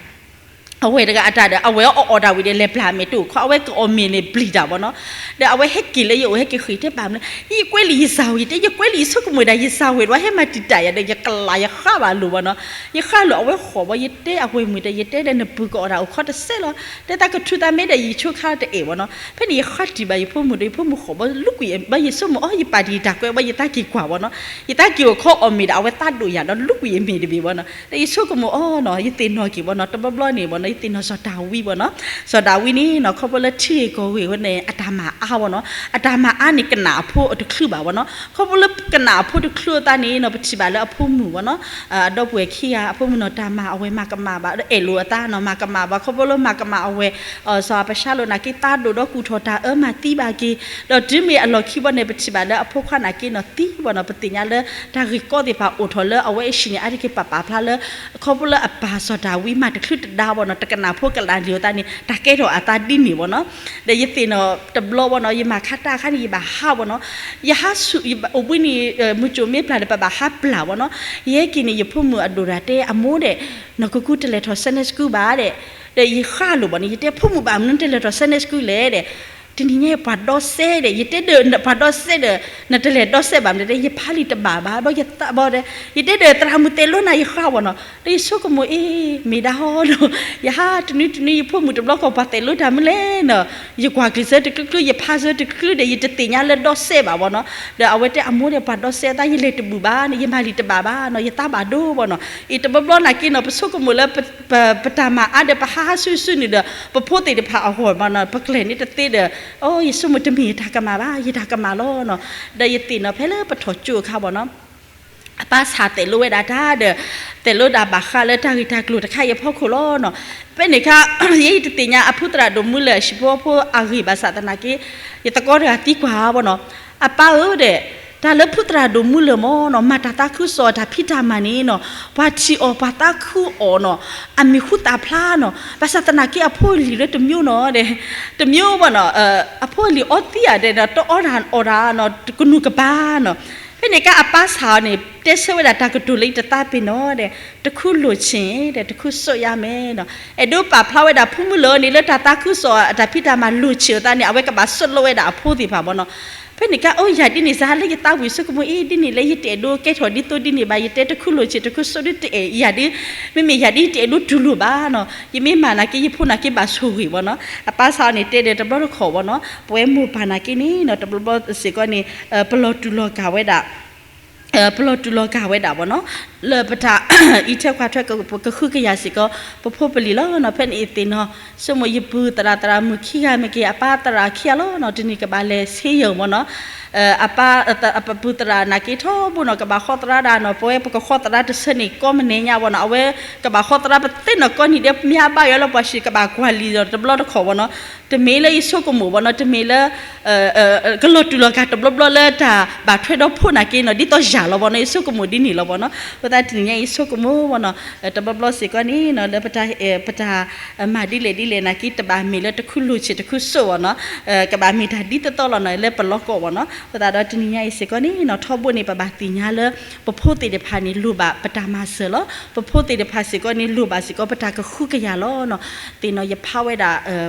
အဝဲၢ်တဂၤအတၢ်ဒီး အဝဲၢ်အီၣ်အီၣ်တၢ်ဝံၤဒီး လဲၤပျၢ်အမဲာ်တအိၣ်ခီ အဝဲကအီၣ်မ့ၤန့ၣ်ပျံၤတၢ်ဘၣ်နီၤ ဒီးအဝဲဟဲက့ၤလၢယအိၣ် ဟဲက့ၤဃ့ၢ်တဲဘၣ်မနုၤ ယကွဲးလံာ်ယစၢ်ဝဲ ယတဲ ယကွဲးလံာ်ယဆိကမိၣ်ဒၣ် ယစၢ်ဝဲဒီး ဟဲမၤတံာ်တာ်ယၤဒီး ယကလၤယဃါဘၣ်လိာ်ဘၣ်နီၤ ယဃါလိာ်အဝဲဃီၣ်ဘၣ် ယတဲအဝဲၢ်မုၣ်ဒီး ယတဲဒီးနပုၢ်ကအီၣ်တၢ်အိၣ်ခီတစဲးလီၤ တဲသးကထုးသးမဲဒီး ယဆိခါတအဲၣ်ဘၣ်နီၤ ဖဲန့ၣ်ယဃါတံၢ်ဘၣ်ယဖိမုၣ်ဒီး ယဖိမုၣ်ဃီၣ်ဘၣ် လူကွံာ်ဘၣ် ယဆိကမိၣ်အီၤ ယပာ်တံၢ်ယတၢ်ကွဲးဘၣ် ယသးက့ၤကွၢ်ဘၣ်နီၤ ယသးက့ၤအိၣ်ခီအီၣ်မ့ၤဒီး အဝဲသးဒိၣ်ယၤဒီး လူကွံာ်ယမဲာ်တဘ့ၣ်ဘၣ်နီၤ ဒီးယဆိကမိၣ်အီၤနီၤ ယသ့ၣ်နီၣ်က့ၤဘၣ်နီၤ တဘျီဘျီန့ၣ်ဘၣ်နီၤ ယသ့ၣ်နီၣ်စီၤဒၤဝံးဘၣ်နီၤ စီၤဒၤဝံးန့ၣ်နီၤ ခီဖျိလၢထံဂ့ၢ်ကီၢ်ဂ့ၢ်ဝဲန့ၣ် အတၢ်မၤအါဘၣ်နီၤ အတၢ်မၤအါန့ၣ် ကနၣ်အဖိတချုးဘၣ်ဘၣ်နီၤ ခီဖျိလၢကနၣ်အဖိတချုးအသးန့ၣ်နီၤ ပထံၣ်ဘၣ်လၢအဖိမုၣ်ဘၣ်နီၤ အဒီပုၢ်ဝဲၢ်ခံဂၤ အဖိမုၣ်နီၤ တၢ်မၤအဝဲမၤကမၣ်ဘၣ် အဲၣ်လိာ်အသးနီၤ မၤကမၣ်ဘၣ် ခီဖျိလၢမၤကမၣ်အဝဲ စီၤအၤဘၡါလိၣ်နာ်က့ သးဒိၣ်ဒီးကူၣ်ထီၣ်တၢ်အၢမၤသံဘၣ်က့ၤ ဒီးတုၤမ့ၢ်အလီၢ်ခံဘၣ်န့ၣ် ပထံၣ်ဘၣ်လၢအဖိခွါနာ်က့နီၤ သံဘၣ်နီၤ ပသ့ၣ်ညါလၢ တၢ်ဂ့ၢ်ကီသ့ၣ်တဖၣ်အိၣ်ထီၣ်လၢအဝဲအဟံၣ်န့ၣ် အါတက့ၢ်ပာ်ပာ်ဖျါလၢ ခီဖျိလၢအပၢ်စီၤဒၤဝံးမၤတချုးတဒါဘၣ်နီၤ တကနၣ်ဖိကနၣ်လံာ်အသးန့ၣ် တၢ်ကဲထီၣ်အသးဒ်န့ၣ်ဘၣ်နီၤ ဒီးယသ့ၣ်နီၣ်တဘျီဘၣ်နီၤ ယမၤခါတၢ်အခါန့ၣ် ယဘၣ်ဟးဘၣ်နီၤ ယဟးဆူၣ် အိၣ်ဘှံးနံၤ မုၢ်ကၠိၣ်မ့ၢ်ပျၢ်ဒီး ပဘၣ်ဟးပျၢ်ဘၣ်နီၤ ယဟဲက့ၤန့ၣ် ယဖိမုၣ်အဒိၣ်တၢ်တဲ အမိၢ်ဒီး နီၢ်ကကူတလဲၤထီၣ် Sunday school ဘၣ်ဒီး ဒီးယဃါလိာ်ဘၣ်န့ၣ် ယတဲ ဖိမုၣ်ဘၣ်မနုၤတလဲၤထီၣ် Sunday school လဲၣ်ဒီး တနံၤညါပှၤဒီစဲဒီး ယတဲဒီးပှၤဒီစဲဒီး နတလဲၤဒီစဲဘၣ်မနုၤဒီး ယဖးလံာ်တဘၣ်ဘၣ် ဒီးယသးဘၣ်ဒီး ယတဲဒီး သရၣ်မုၣ်တဲလိနၤ ယဃါဘၣ်နီၤ ဒီးယဆိကမိၣ်အ့ မ့ၢ်ဒၣ်ဟီနီၤ ယဟးတနွံတနွံ ယဖိမုၣ်တဘျီဃီ ပှၤတဲလိတၢ်မနုၤလဲၣ်နီၤ ယကွၢ်ကျဲးစၢးတချုးချုး ယဖးစၢၤတချုးဒီး ယတသ့ၣ်ညါလၢဒီးစဲးဘၣ်ဘၣ်နီၤ. ဒီးအဝဲတဲအမိၢ်ဒီး ပှၤဒီးစဲးအသး ယလဲၤတဘူၣ်ဘၣ်န့ၣ် ယမၤလံာ်တဘၣ်ဘၣ်နီၤ, ယသးဘၣ်ဒိဘၣ်နီၤ. အံၤတဘျီဘျီနာ်က့နီၤ ပဆိကမိၣ်လၢ ပတၢ်မၤအါဒီး ပဟးဟးဆူၣ်ဆူၣ်န့ၣ်ဒီး ပဖိသ့ၣ်တဖၣ်အဂီၢ်ဘၣ်နီၤ, ပကျဲၤန့ၣ်တသ့ဒီး အိ ယဆိကမိၣ်တမ့ၢ်ယတၢ်ကမၣ်ဘၣ်, ယတၢ်ကမၣ်လီၤနီၤ. ဒီးယသ့ၣ်နီၤဖဲလၢပထီၣ်ကၠိအခါဘၣ်နီၤ အပၢ်ဆၣ်တဲာ်လိဝဲဒၣ်တၢ်ဒီး တဲာ်လိဒၣ်ဘၣ်ဃးလၢတၢ်ဂ့ၢ်တၢ်ကျိၤတခါအံၤအဖီခိၣ်လီၤနီၤ. ဖဲန့ၣ်အခါ ယဲယတသ့ၣ်ညါ အဖုသရၣ်ဒိၣ်မူလၢၢ်အဟံၣ်ဖိဃီဖိအဂ့ၢ်ဘၣ်ဆၣ်သနာ်က့ ယသကိးတဂၤသံကွၢ်ဘၣ်နီၤ, အပၢ်ဧၢဒီး တၢ်လၢဖုသရၣ်ဒိၣ်မူလၢၢ်မ့ၢ်နီၤ မၤတၢ်သးခုကစီၣ်အတၢ်ဖံးတၢ်မၤန့ၣ်နီၤ ပှၤထံၣ်အီၤပှၤသးခုအီၤနီၤ အမံၤဟူသၣ်ဖျါနီၤ, ဘၣ်ဆၣ်သနာ်က့အဖိအလံၤလၢတမျိုးနီၤဒီး တမျိုးဘၣ်နီၤ, အဖိအလံၤအီသံဧါဒီး တအီတၢ်အီတၢ်နီၤ တကနူၤကဘၣ်နီၤ. ဖဲန့ၣ်အခါအပၢ်ဆၣ်အီၤန့ၣ် တဲဆၢဝဲဒၣ်တၢ်ကတိၤလၢယတသးပ့ၤနီၣ်ဒီး တခုလိုချင် ဒီး တခုစိတ်ရမယ်နီၤ. အဲၣ်ဒိးပာ်ဖျါဝဲဒၣ် ဖုမုၢ်လၢၢ်န့ၣ်လၢတၢ်သးခုကစီၣ်အတၢ်ဖံးတၢ်မၤလိာ်ဆံးအသးန့ၣ် အဝဲကဘၣ်စိတ်လိဝဲဒၣ်အဖိသ့ၣ်တဖၣ်ဘၣ်နီၤ. ဖဲန့ၣ်အခါ အိ ယၤဒ်န့ၣ်စ့ၢ် လၢယသးဝံၣ်ဆိကမိၣ်အံၤ ဒ်န့ၣ်လၢယတအဲၣ်ဒိးကဲထီၣ်ဒ်သိးဒ်န့ၣ်ဘၣ်, ယတဲတခုလိုချင် တခုစိတ် ဒ်တအဲၣ်ယၤဒ် မ့မ့ၢ်ယၤဒ်ယတအဲၣ်ဒိးတူၢ်လိာ်ဘၣ်နီၤ, ယမ့ၢ်မၤနာ်က့ ယဖိနာ်က့ဘၣ်ဆိၣ်ဂ့ၤဘၣ်နီၤ. အပၢ်ဆၣ်အီၤန့ၣ် တဲဒီးတဘျီတခီၣ်ဘၣ်နီၤ, ပဝဲမိၢ်ပၢ်နာ်က့န့ၣ်နီၤ တဘျီဘျီစ့ၢ်ကီးန့ၣ် ပလီၤတူၢ်လီၤကာ်ဝဲဒၣ် ပလီၤတူၢ်လီၤကာ်ဝဲဒၣ်ဘၣ်နီၤ, လၢပတၢ်အံးထွဲကွၢ်ထွဲ ကဃုကယာ်စ့ၢ်ကီး ပဖိပလံၤလီၤနီၤ. ဖဲန့ၣ်အသ့ၣ်နီၤ ဆိကမိၣ်ယပုၢ်သရၣ်သရၣ်မုၣ်ခံဂၤမ့ၢ်က့ၤ အပၢ်သရၣ်ခံဂၤလီၤနီၤ, တနံၤကဘၣ်လဲၤဆ့ယၢၢ်ဘၣ်နီၤ. အပၢ် ပပုၢ်သရၣ်နာ်က့ထီဘိနီၤ ကဘၣ်ဃီသရၣ်ဒၣ်နီၤ, ပဝဲပကဃီသရၣ်တဆၢန့ၣ် ကိးမံၤမဲာ်ညါဘၣ်နီၤ, အဝဲကဘၣ်ဃီသရၣ် ပသ့ၣ်နီၣ်ကိးနံၤဒဲး မ့ၢ်အဘၣ်ယွၤလၢပှၤစံး ကဘၣ်ကွၢ်လံာ်ဒီးတဘျီတခီၣ်ဘၣ်နီၤ. တမ့ၢ်လၢယဆိကမိၣ်ဘၣ်နီၤ, တမ့ၢ်လၢ ကလီၤတူၢ်လီၤကာ်တဘျီဘျီလၢတၢ်ဘၣ်ထွဲဒီးဖိနာ်က့နီၤ, ဒ်သိးယၤလီၤဘၣ်နီၤ, ယဆိကမိၣ်ဒ်န့ၣ်လီၤဘၣ်နီၤ. အဃိသတးတနံၤညါအံၤယဆိကမိၣ်ဘၣ်နီၤ, တဘျီဘျီစ့ၢ်ကီးန့ၣ်နီၤ လၢပတၢ် ပတၢ်မၤဒ်လဲၣ်ဒ်လဲၣ်နာ်က့ တဘၣ်မ့ၢ်လၢတခုလိာ်ချင် တခုစိတ်ဘၣ်နီၤ, ကဘၣ်မ့ၢ်တၢ်ဒ်သိးသိးလီၤနီၤ လၢပလီၢ်ကီၢ်ဘၣ်နီၤ. အဃိသတးဒီးတနံၤညါအံၤစ့ၢ်ကီးန့ၣ်နီၤ ထီဘိန့ၣ် ပဘၣ်သ့ၣ်ညါလၢ ပဖိသ့ၣ်တဖၣ်န့ၣ် လိၣ်ဘၣ်ပတၢ်မၤစၢၤလီၤ. ပဖိသ့ၣ်တဖၣ်စ့ၢ်ကီးန့ၣ် လိၣ်ဘၣ်စ့ၢ်ကီးပတၢ်ကဃုကယာ်လီၤနီၤ. သ့ၣ်နီၤ ယဖးဝဲဒၣ်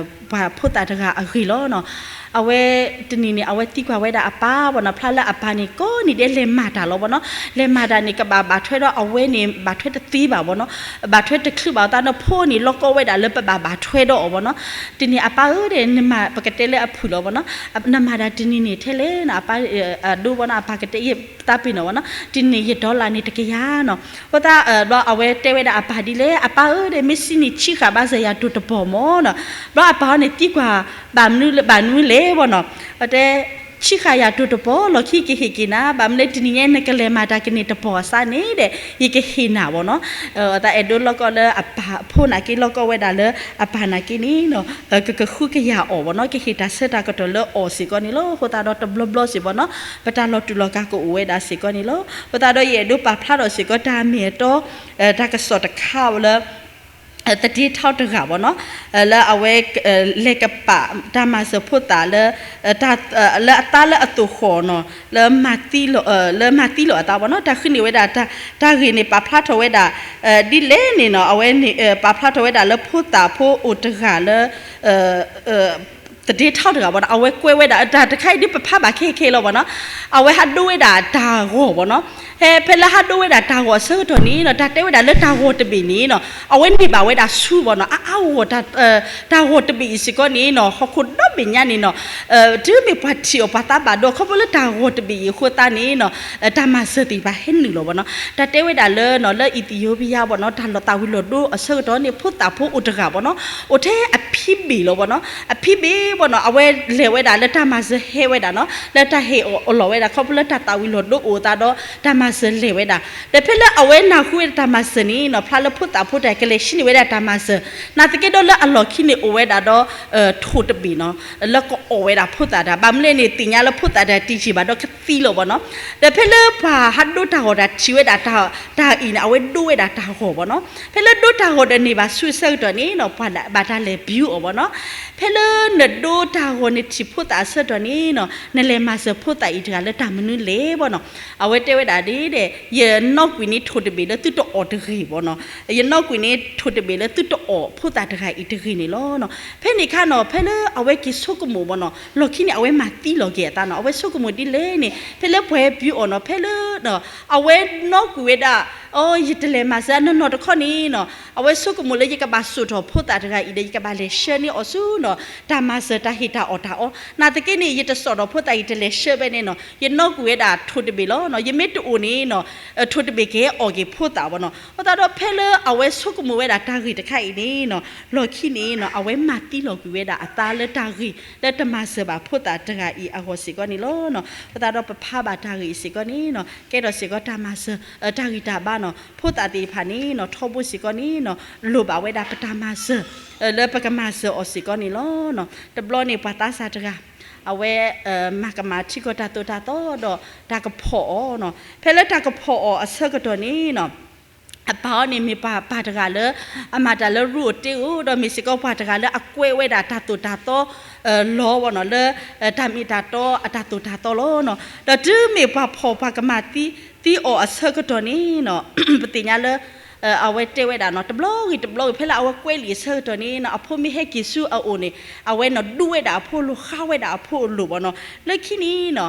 ပှၤဖိသၣ်တဂၤအဂ့ၢ်လီၤနီၤ. အဝဲတနံၤန့ၣ် အဝဲသံကွၢ်ဝဲဒၣ်အပၢ်ဘၣ်နီၤ, ဖျါလၢအပၢ်န့ၣ် ကိးနံၤဒဲးလဲၤမၤတၢ်လီၤဘၣ်နီၤ. လဲၤမၤတၢ်န့ၣ် ကဘၣ်ဘၣ်ထွဲဒီးအဝဲန့ၣ် ဘၣ်ထွဲတသ့ဘၣ်ဘၣ်နီၤ, ဘၣ်ထွဲတချုးဘၣ်အသးနီၤ, ဖိန့ၣ် လီၢ်ကီၢ်ဝဲဒၣ်လၢပဘၣ်ဘၣ်ထွဲဒီးအီၤဘၣ်နီၤ. တနံၤအပၢ်ဧၢဒီး နမၤ ပကတဲလၢအဖုၣ်လီၤဘၣ်နီၤ, နမၤတၢ်တနံၤန့ၣ်ထဲလဲၣ်နီၤ, အပၢ် အဒိဘၣ်နီၤ, အပၢ်ကတဲယသးပ့ၤနီၣ်ဘၣ်နီၤ, တနံၤန့ၣ်ယဒီလၣ်န့ၣ်တကယၤနီၤ. အဃိသတး ဘျီအဝဲတဲဝဲဒၣ်အပၢ်ဒ်လဲၣ်, အပၢ်ဧၢဒီး မ့ၢ်စံးန့ၣ် ဆံဃာ်ဘၣ်စၢၤယၤတိၢ်တပီၢ်မၢ်နီၤ. ဘျီအပၢ်ဟီန့ၣ်သံကွၢ် ဘၣ်မနုၤလၢ ဘၣ်မနုၤလဲၣ်ဘၣ်နီၤ, အတဲ ဆံဃာ်ယၤတိၢ်တပီၢ် လီၢ်ခံကဟ့ၣ်က့ၤနၤ, ဘၣ်မနုၤလဲၣ် တနံၤညါနကလဲၤမၤတၢ်ကန့ၢ်တပီၢ်အစးန့ၣ်ဒီး ယကဟ့ၣ်နၤဘၣ်နီၤ. အတၢ်အဲၣ်ဒိးလီၢ်ကီၢ်လၢအပၢ် အဖိနာ်က့ လီၢ်ကီၢ်ဝဲဒၣ်လၢအပၢ်နာ်က့န့ၣ်နီၤ, ကကဃုကယာ်အီၤဘၣ်နီၤ, ကဟ့ၣ်တၢ်ဆၢတၢ်ကတီၢ်လၢအီၤစ့ၢ်ကီးန့ၣ်လီၤ. အဃိသတးဒီးတဘျီဘျီစ့ၢ်ဘၣ်နီၤ, ပတၢ်လီၤတူၢ်လီၤကာ်ကအိၣ်ဝဲဒၣ်စ့ၢ်ကီးန့ၣ်လီၤ. အဃိသတးဒီးယအဲၣ်ဒိးပာ်ဖျါထီၣ်စ့ၢ်ကီး တၢ်မ့ၢ်အတီ တၢ်ကစီၣ်တခါလၢ သဒ့ထီတဂၤဘၣ်နီၤ, လၢအဝဲ လဲၤကပာ်တၢ်မၤစၢၤဖိသၣ်လၢ လၢအသးလၢအသိၣ်ဃီၣ်နီၤ, လၢ လၢမၤသံလီၤအသးဘၣ်နီၤ, တၢ်ဃုန့ၢ်ဝဲဒၣ် တၢ်ဂ့ၢ်န့ၣ် ပာ်ဖျါထီၣ်ဝဲဒၣ် ဒ်လဲၣ်န့ၣ်နီၤ, အဝဲန့ၣ် ပာ်ဖျါထီၣ်ဝဲဒၣ်လၢဖိသၣ်ဖိအိၣ်တဂၤလၢ သဒ့ထီတဂၤဘၣ်နီၤ, အဝဲကွဲးဝဲဒၣ် တၢ်တခါအံၤဒ်ပဖးဘၣ်ခဲခဲလီၤဘၣ်နီၤ, အဝဲဟးဒိဝဲဒၣ်တၢ်ဂီၤဘၣ်နီၤ, ဖဲလၢဟးဒိဝဲဒၣ်တၢ်ဂီၤအဆၢကတီၢ်န့ၣ်နီၤ, တၢ်တဲဝဲဒၣ်လၢတၢ်ဂီၤတဘ့ၣ်န့ၣ်နီၤ, အဝဲန့ၢ်ဘၣ်ဝဲဒၣ်ဆူဘၣ်နီၤ, အါအါဂီၢ်ဂီၢ် တၢ်ဂီၤတဘ့ၣ်အံၤစ့ၢ်ကီးန့ၣ်နီၤ, ဟီၣ်ခိၣ်ဒီဘ့ၣ်ညါန့ၣ်နီၤ, တုၤမ့ၢ်ပှၤထံၣ်အီၤပှၤသးဘၣ်ဒိ ခီဖျိလၢတၢ်ဂီၤတဘ့ၣ်အံၤအဃိသတးန့ၣ်နီၤ, တၢ်မၤစၢၤသ့ၣ်တဖၣ်ဟဲနုာ်လီၤဘၣ်နီၤ, တၢ်တဲဝဲဒၣ်လၢ လၢအံၣ်သံယိၤပယါဘၣ်နီၤ, တၢ်လီၤသးဝံၤလီၤဒိအဆၢကတီၢ်န့ၣ် ဖိသၣ်ဖိအိၣ်တဂၤဘၣ်နီၤ, အိၣ်ထဲအဖံဘ့ၣ်လီၤဘၣ်နီၤ, အဖံဘ့ၣ်ဘၣ်နီၤ, အဝဲလဲၤဝဲဒၣ်လၢတၢ်မၤစၢၤဟဲဝဲဒၣ်နီၤ, လၢတၢ်ဟ့ၣ်အီၤအလီၢ်ဝဲဒၣ် ခီဖျိလၢတၢ်သးဝံၤလီၤဒိအိၣ်အသးဒီး တၢ်မၤစၢၤလဲၤဝဲဒၣ်, ဒီးဖဲလၢအဝဲနၢ်ဟူဝဲဒၣ်တၢ်မၤစၢၤန့ၣ်နီၤ, ဖျါလၢဖိသၣ်ဖိတၢ်ကလဲၤဆှၢန့ၢ်ဝဲဒၣ်တၢ်မၤစၢၤ, နာ်သက့ဒီးလၢအလီၢ်ခံန့ၣ်အိၣ်ဝဲဒၣ်ဒီး ထိၣ်တဘ့ၣ်နီၤ, လၢကအီၣ်ဝဲဒၣ်ဖိသၣ်တၢ်, ဘၣ်မနုၤလဲၣ်န့ၣ် သ့ၣ်ညါလၢဖိသၣ်တၢ်တယံာ်ဘၣ်ဒီးကသံလီၤဘၣ်နီၤ, ဒီးဖဲလၢပှၤဟးဒိတၢ်ဂီၤတၢ်ထံၣ်ဝဲဒၣ် တၢ်အံၤန့ၣ် အဝဲဒိဝဲဒၣ်တၢ်ဂီၤဘၣ်နီၤ, ဖဲလၢဒိတၢ်ဂီၤဒီးန့ၢ်ဘၣ်ဆူအဆၢကတီၢ်န့ၣ်နီၤ, ပှၤဘၣ်တၢ်လဲၤဘျုးအီၤဘၣ်နီၤ, ဖဲလၢနဒိတၢ်ဂီၤနထံၣ်ဖိသၣ်အဆၢကတီၢ်န့ၣ်နီၤ, နလဲၤမၤစၢၤဖိသၣ်အံၤတဂၤလၢတၢ်မနုၤလဲၣ်ဘၣ်နီၤ, အဝဲတဲဝဲဒၣ်ဒ်ဒီး ယနီၣ်ကွံာ်န့ၢ်ထိၣ်တဘ့ၣ်လၢသုတအီၣ်တဂ့ၤဘၣ်နီၤ, ယနီၣ်ကွံာ်န့ၢ်ထိၣ်တဘ့ၣ်လၢသုတအီၣ်ဖိသၣ်တဂၤအံၤတဂ့ၤန့ၣ်လီၤနီၤ, ဖဲန့ၣ်အခါနီၤ, ဖဲလၢအဝဲက့ၤဆိကမိၣ်ဘၣ်နီၤ, လီၢ်ခံန့ၣ် အဝဲမၤသံလီၤက့ၤအသးနီၤ, အဝဲဆိကမိၣ်ဒ်လဲၣ်န့ၣ် ဖဲလၢပှၤဘျုးအီၤနီၤ, ဖဲလၢ အဝဲနီၣ်ကွံာ်ဝဲဒၣ်, အိ ယတလဲၤမၤစၢၤနီၢ်နီၢ်တခီန့ၣ်နီၤ, အဝဲဆိကမိၣ်လၢယကဘၣ်စိာ်ထီၣ်ဖိသၣ်တဂၤအံၤဒီး ယကဘၣ်လဲၤဆှၢန့ၢ်အီၤဆူနီၤ, တၢ်မၤစၢၤ တၢ်ဟ့ၣ်တၢ်အီၣ်တၢ်အီ, နာ်သက့န့ၣ် ယတစိာ်ဒီးဖိသၣ်အံၤတလဲၤဆှၢဘၣ်န့ၣ်နီၤ, ယနီၣ်ကွံာ်ဝဲဒၣ်ထိၣ်တဘ့ၣ်လီၤနီၤ, ယမ့ၢ်တအိၣ်န့ၣ်နီၤ, ထိၣ်တဘ့ၣ်ကဟဲအီၣ်က့ၤဖိသၣ်ဘၣ်နီၤ. အဃိသတးဒီးဖဲလၢအဝဲဆိကမိၣ်ဝဲဒၣ်တၢ်ဂ့ၢ်တခါအံၤန့ၣ်နီၤ, လီၢ်ခံန့ၣ်နီၤ အဝဲမၤသံလီၤကွံာ်ဝဲဒၣ်အသးလၢတၢ်ဂ့ၢ်လၢတမၤစၢၤဘၣ်ဖိသၣ်တဂၤအံၤအဂီၢ်စ့ၢ်ကီးန့ၣ်လီၤနီၤ. အဃိသတးဒီးပဖးဘၣ်တၢ်ဂ့ၢ်အံၤစ့ၢ်ကီးန့ၣ်နီၤ, ကဲထီၣ်စ့ၢ်ကီးတၢ်မၤစၢၤ တၢ်ဂံၢ်တၢ်ဘါနီၤ, ဖိသၣ်သ့ၣ်တဖၣ်န့ၣ်နီၤ ထီဘိစ့ၢ်ကီးန့ၣ်နီၤ လိၣ်ဘၣ်ဝဲဒၣ်ပတၢ်မၤစၢၤ လၢပကမၤစၢၤအီၤစ့ၢ်ကီးန့ၣ်လီၤ. တဘျီန့ၣ်ပှၤသးစၢ်တဂၤ အဝဲ မၤကမၣ်ထံကီၢ်တၢ်သိၣ်တၢ်သီဒီးတၢ်ကဖီၣ်အီၤနီၤ, ဖဲလၢတၢ်ကဖီၣ်အီၤအဆၢကတီၢ်န့ၣ်နီၤ အပၢ်အီၤန့ၣ်မ့ၢ်ပှၤပၢ်တဂၤလၢ အမၤတၢ်လၢရူအိၣ်တ့အိၣ် ဒီးမ့ၢ်စ့ၢ်ကီးပှၤတဂၤလၢအကွဲးဝဲဒၣ်တၢ်သိၣ်တၢ်သီ လီၤဝဲနီၤ လၢ တၢ်မ့ၢ်တၢ်တီအတၢ်သိၣ်တၢ်သီလီၤနီၤ. ဒီးတုၤမ့ၢ်ပှၤဖီၣ်ပှၤကမၣ်သံ သံအီၤအဆၢကတီၢ်န့ၣ်နီၤ ပသ့ၣ်ညါလၢ အဝဲတဲဝဲဒၣ်နီၤ တဘျီဂ့ၤတဘျီဂ့ၤ ဖဲလၢအဝဲကွဲးလံာ်အဆၢကတီၢ်န့ၣ်နီၤ အဖိမ့ၢ်ဟဲက့ၤဆူအအိၣ်န့ၣ် အဝဲနီၤဒူဝဲဒၣ်အဖိအလိၤ ဃါဝဲဒၣ်အဖိအလိၤဘၣ်နီၤ. လၢခံန့ၣ်နီၤ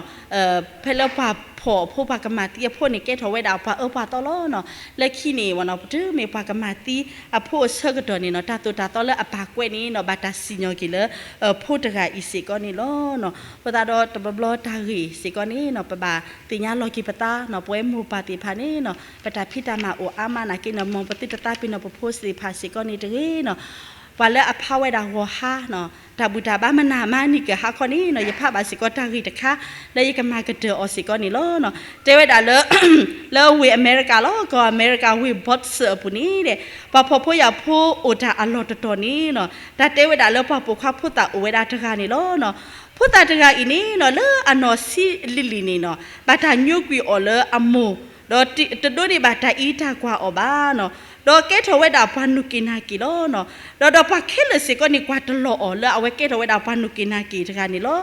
ဖဲလၢပှၤဖီၣ်အဖိပှၤကမၣ်သံအဖိန့ၣ် ကဲထီၣ်ဝဲဒၣ်ပှၤအၢပှၤသီလီၤနီၤ. လၢခံန့ၣ်ဝဲနီၤ တုၤမ့ၢ်ပှၤကမၣ်သံအဖိအဆၢကတီၢ်န့ၣ်နီၤ တၢ်သိၣ်တၢ်သီလၢအပၢ်ကွဲးန့ၣ်နီၤ ဘၣ်တၢ်စံၣ်ညီၣ်က့ၤလၢ ဖိတဂၤအံၤစ့ၢ်ကီးန့ၣ်လီၤနီၤ. အဃိသတးဒီးတဘျီဘျီတၢ်ဂ့ၢ်စ့ၢ်ကီးန့ၣ်နီၤ ပဘၣ်သ့ၣ်ညါလီၤက့ၤပသးနီၤ ပဝဲမိၢ်ပၢ်သ့ၣ်တဖၣ်န့ၣ်နီၤ ပတၢ်ဖံးတၢ်မၤအိၣ်အါမးနာ်က့နီၤ မ်ပသုတသးပ့ၤနီၣ်ပဖိသ့ၣ်တဖၣ်စ့ၢ်ကီးန့ၣ်တဂ့ၤနီၤ ပှၤလၢအဖးဝဲဒၣ်ဂီၤဟါနီၤ တၢ်ဘူၣ်တၢ်ဘါမနုၤမးနံၤကဟါခီန့ၣ်နီၤ ယဖးဘၣ်စ့ၢ်ကီးတၢ်ဂ့ၢ်တခါ လၢယကမၤကတၢၢ်အီၤစ့ၢ်ကီးန့ၣ်လီၤနီၤ. တဲဝဲဒၣ်လၢ လၢဝ့ၢ်အမဲရကၤလီၤ ကီၢ်အမဲရကၤဝ့ၢ် Boston အပူၤန့ၣ်ဒီး ပှၤဖှီၣ်ဖိယာ်ဖိအိၣ်တၢ်အလီၢ်တတီၤန့ၣ်နီၤ တၢ်တဲဝဲဒၣ်လၢပှၤပိာ်ခွါဖိသၣ်အိၣ်ဝဲဒၣ်တဂၤန့ၣ်လီၤနီၤ. ဖိသၣ်တဂၤအံၤန့ၣ်နီၤ လၢအနီၢ်ဆံးလံၤလံၤန့ၣ်နီၤ ဘၣ်တၢ်ညိကွံာ်အီၤလၢအမိၢ် ဒီးတဒိးန့ၢ်ဘၣ်တၢ်အံးတၢ်ကွၢ်အီၤဘၣ်နီၤ. ဒီးကဲထီၣ်ဝဲဒၣ်ပှၤနုာ်က့ၤနၤက့ၤလီၤနီၤ. ဒီးဒီးပှၤခဲလၢာ်စ့ၢ်ကီးန့ၣ် ကွၢ်တလီၤအီၤ လၢအဝဲကဲထီၣ်ဝဲဒၣ်ပှၤနုာ်က့ၤနၤက့ၤတဂၤန့ၣ်လီၤ.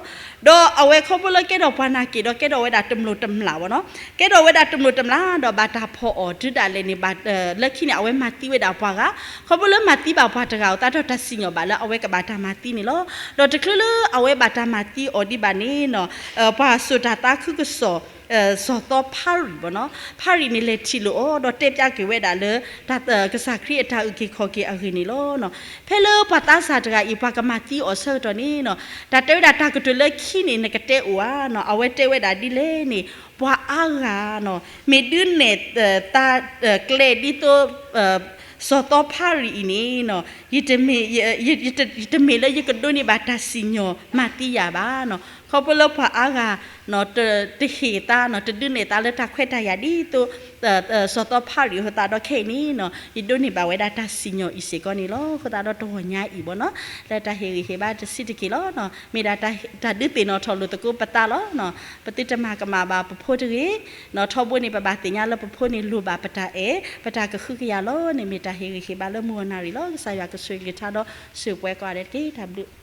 ဒီးအဝဲခီဖျိလၢကဲထီၣ်ပှၤနၤက့ၤဒီးကဲထီၣ်ဝဲဒၣ်တမျိးတမျာ်ဘၣ်နီၤ. ကဲထီၣ်ဝဲဒၣ်တမျိးတမျာ်ဒီးဘၣ်တၢ်ဖီၣ်အီၤတုၤဒၣ်လဲာ်န့ၣ် ဘၣ် လၢခံန့ၣ် အဝဲမၤသံဝဲဒၣ်ပှၤဂၤ, ခီဖျိလၢမၤသံဘၣ်ပှၤတဂၤအဃိသတးဒီးတၢ်စံၣ်ညီၣ်ဘၣ်လၢအဝဲကဘၣ်တၢ်မၤသံန့ၣ်လီၤ. ဒီးတချုးလၢအဝဲဘၣ်တၢ်မၤသံအီၤဒံးဘၣ်န့ၣ်နီၤ ပှၤစိာ်တၢ်သးခုကစီၣ် စီၤသီဖါရံၤဘၣ်နီၤ, ဖါရံၤန့ၣ်လဲၤထံၣ်လိာ်အီၤ ဒီးတဲဖျါက့ၤဝဲဒၣ်လၢ ကစၢ်ခရံာ်အတၢ်အုၣ်က့ၤခီၣ်က့ၤအဂ့ၢ်န့ၣ်လီၤ. ဖဲလၢပှၤသးစၢ်တဂၤအံၤ ပှၤကမၤသံအီၤဆၢကတီၢ်န့ၣ်နီၤ တၢ်တဲဝဲဒၣ်တၢ်ကတိၤလၢခံန့ၣ် နကတဲအိၣ်ဧါနီၤ, အဝဲတဲဝဲဒၣ်ဒ်လဲၣ်န့ၣ် ပှၤအါဂၤနီၤ မ့ၢ်ဒုးနဲၣ်သးကျဲဒ်သိး စီၤသီဖါရံၤအံၤန့ၣ်နီၤ ယတမ့ၢ်လၢယကဒိးန့ၢ်ဘၣ်တၢ်စံၣ်ညီၣ်မၤသံယၤဘၣ်နီၤ. ခီဖျိလၢပှၤအါဂၤ တဟ့ၣ်သးနီၤ တဒုးနဲၣ်သးလၢတၢ်ခွဲးတၢ်ယာ်ဒ်သိး စီၤသီဖါရံၤအဃိသတးဒီးခဲအံၤန့ၣ်နီၤ ယဒိးန့ၢ်ဘၣ်ဝဲဒၣ်တၢ်စံၣ်ညီၣ်အံၤစ့ၢ်ကီးန့ၣ်လီၤ. အဃိသတးဒီးတဂီၤညါအံၤဘၣ်နီၤ လၢတၢ်ဟ့ၣ်ဂံၢ်ဟ့ၣ်ဘါတဆံးတက့ၢ်လီၤနီၤ မ့ၢ်ဒၣ်တၢ်ဒုးသ့ၣ်နီၣ်ထီၣ်လိာ်သကိးပသးလီၤနီၤ. ပသုတမၤကမၣ်ဘၣ်ပဖိတဂ့ၤနီၤ. ထီဘိန့ၣ် ပဘၣ်သ့ၣ်ညါလၢပဖိန့ၣ်လိၣ်ဘၣ်ပတၢ်အဲၣ် ပတၢ်ကဟုကယာ်လီၤန့ၣ် မ့ၢ်တၢ်ဟ့ၣ်ဂံၢ်ဟ့ၣ်ဘါလၢမုၢ်ဂီၤနၣ်ရံၣ်လီၤ. ကစၢ်ယွၤကဆိၣ်ဂ့ၤကလုၢ်ကထါဒီးဆိၣ်ဂ့ၤပှၤကိးဂၤဒဲးတက့ၢ်. တၢ်ဘျုး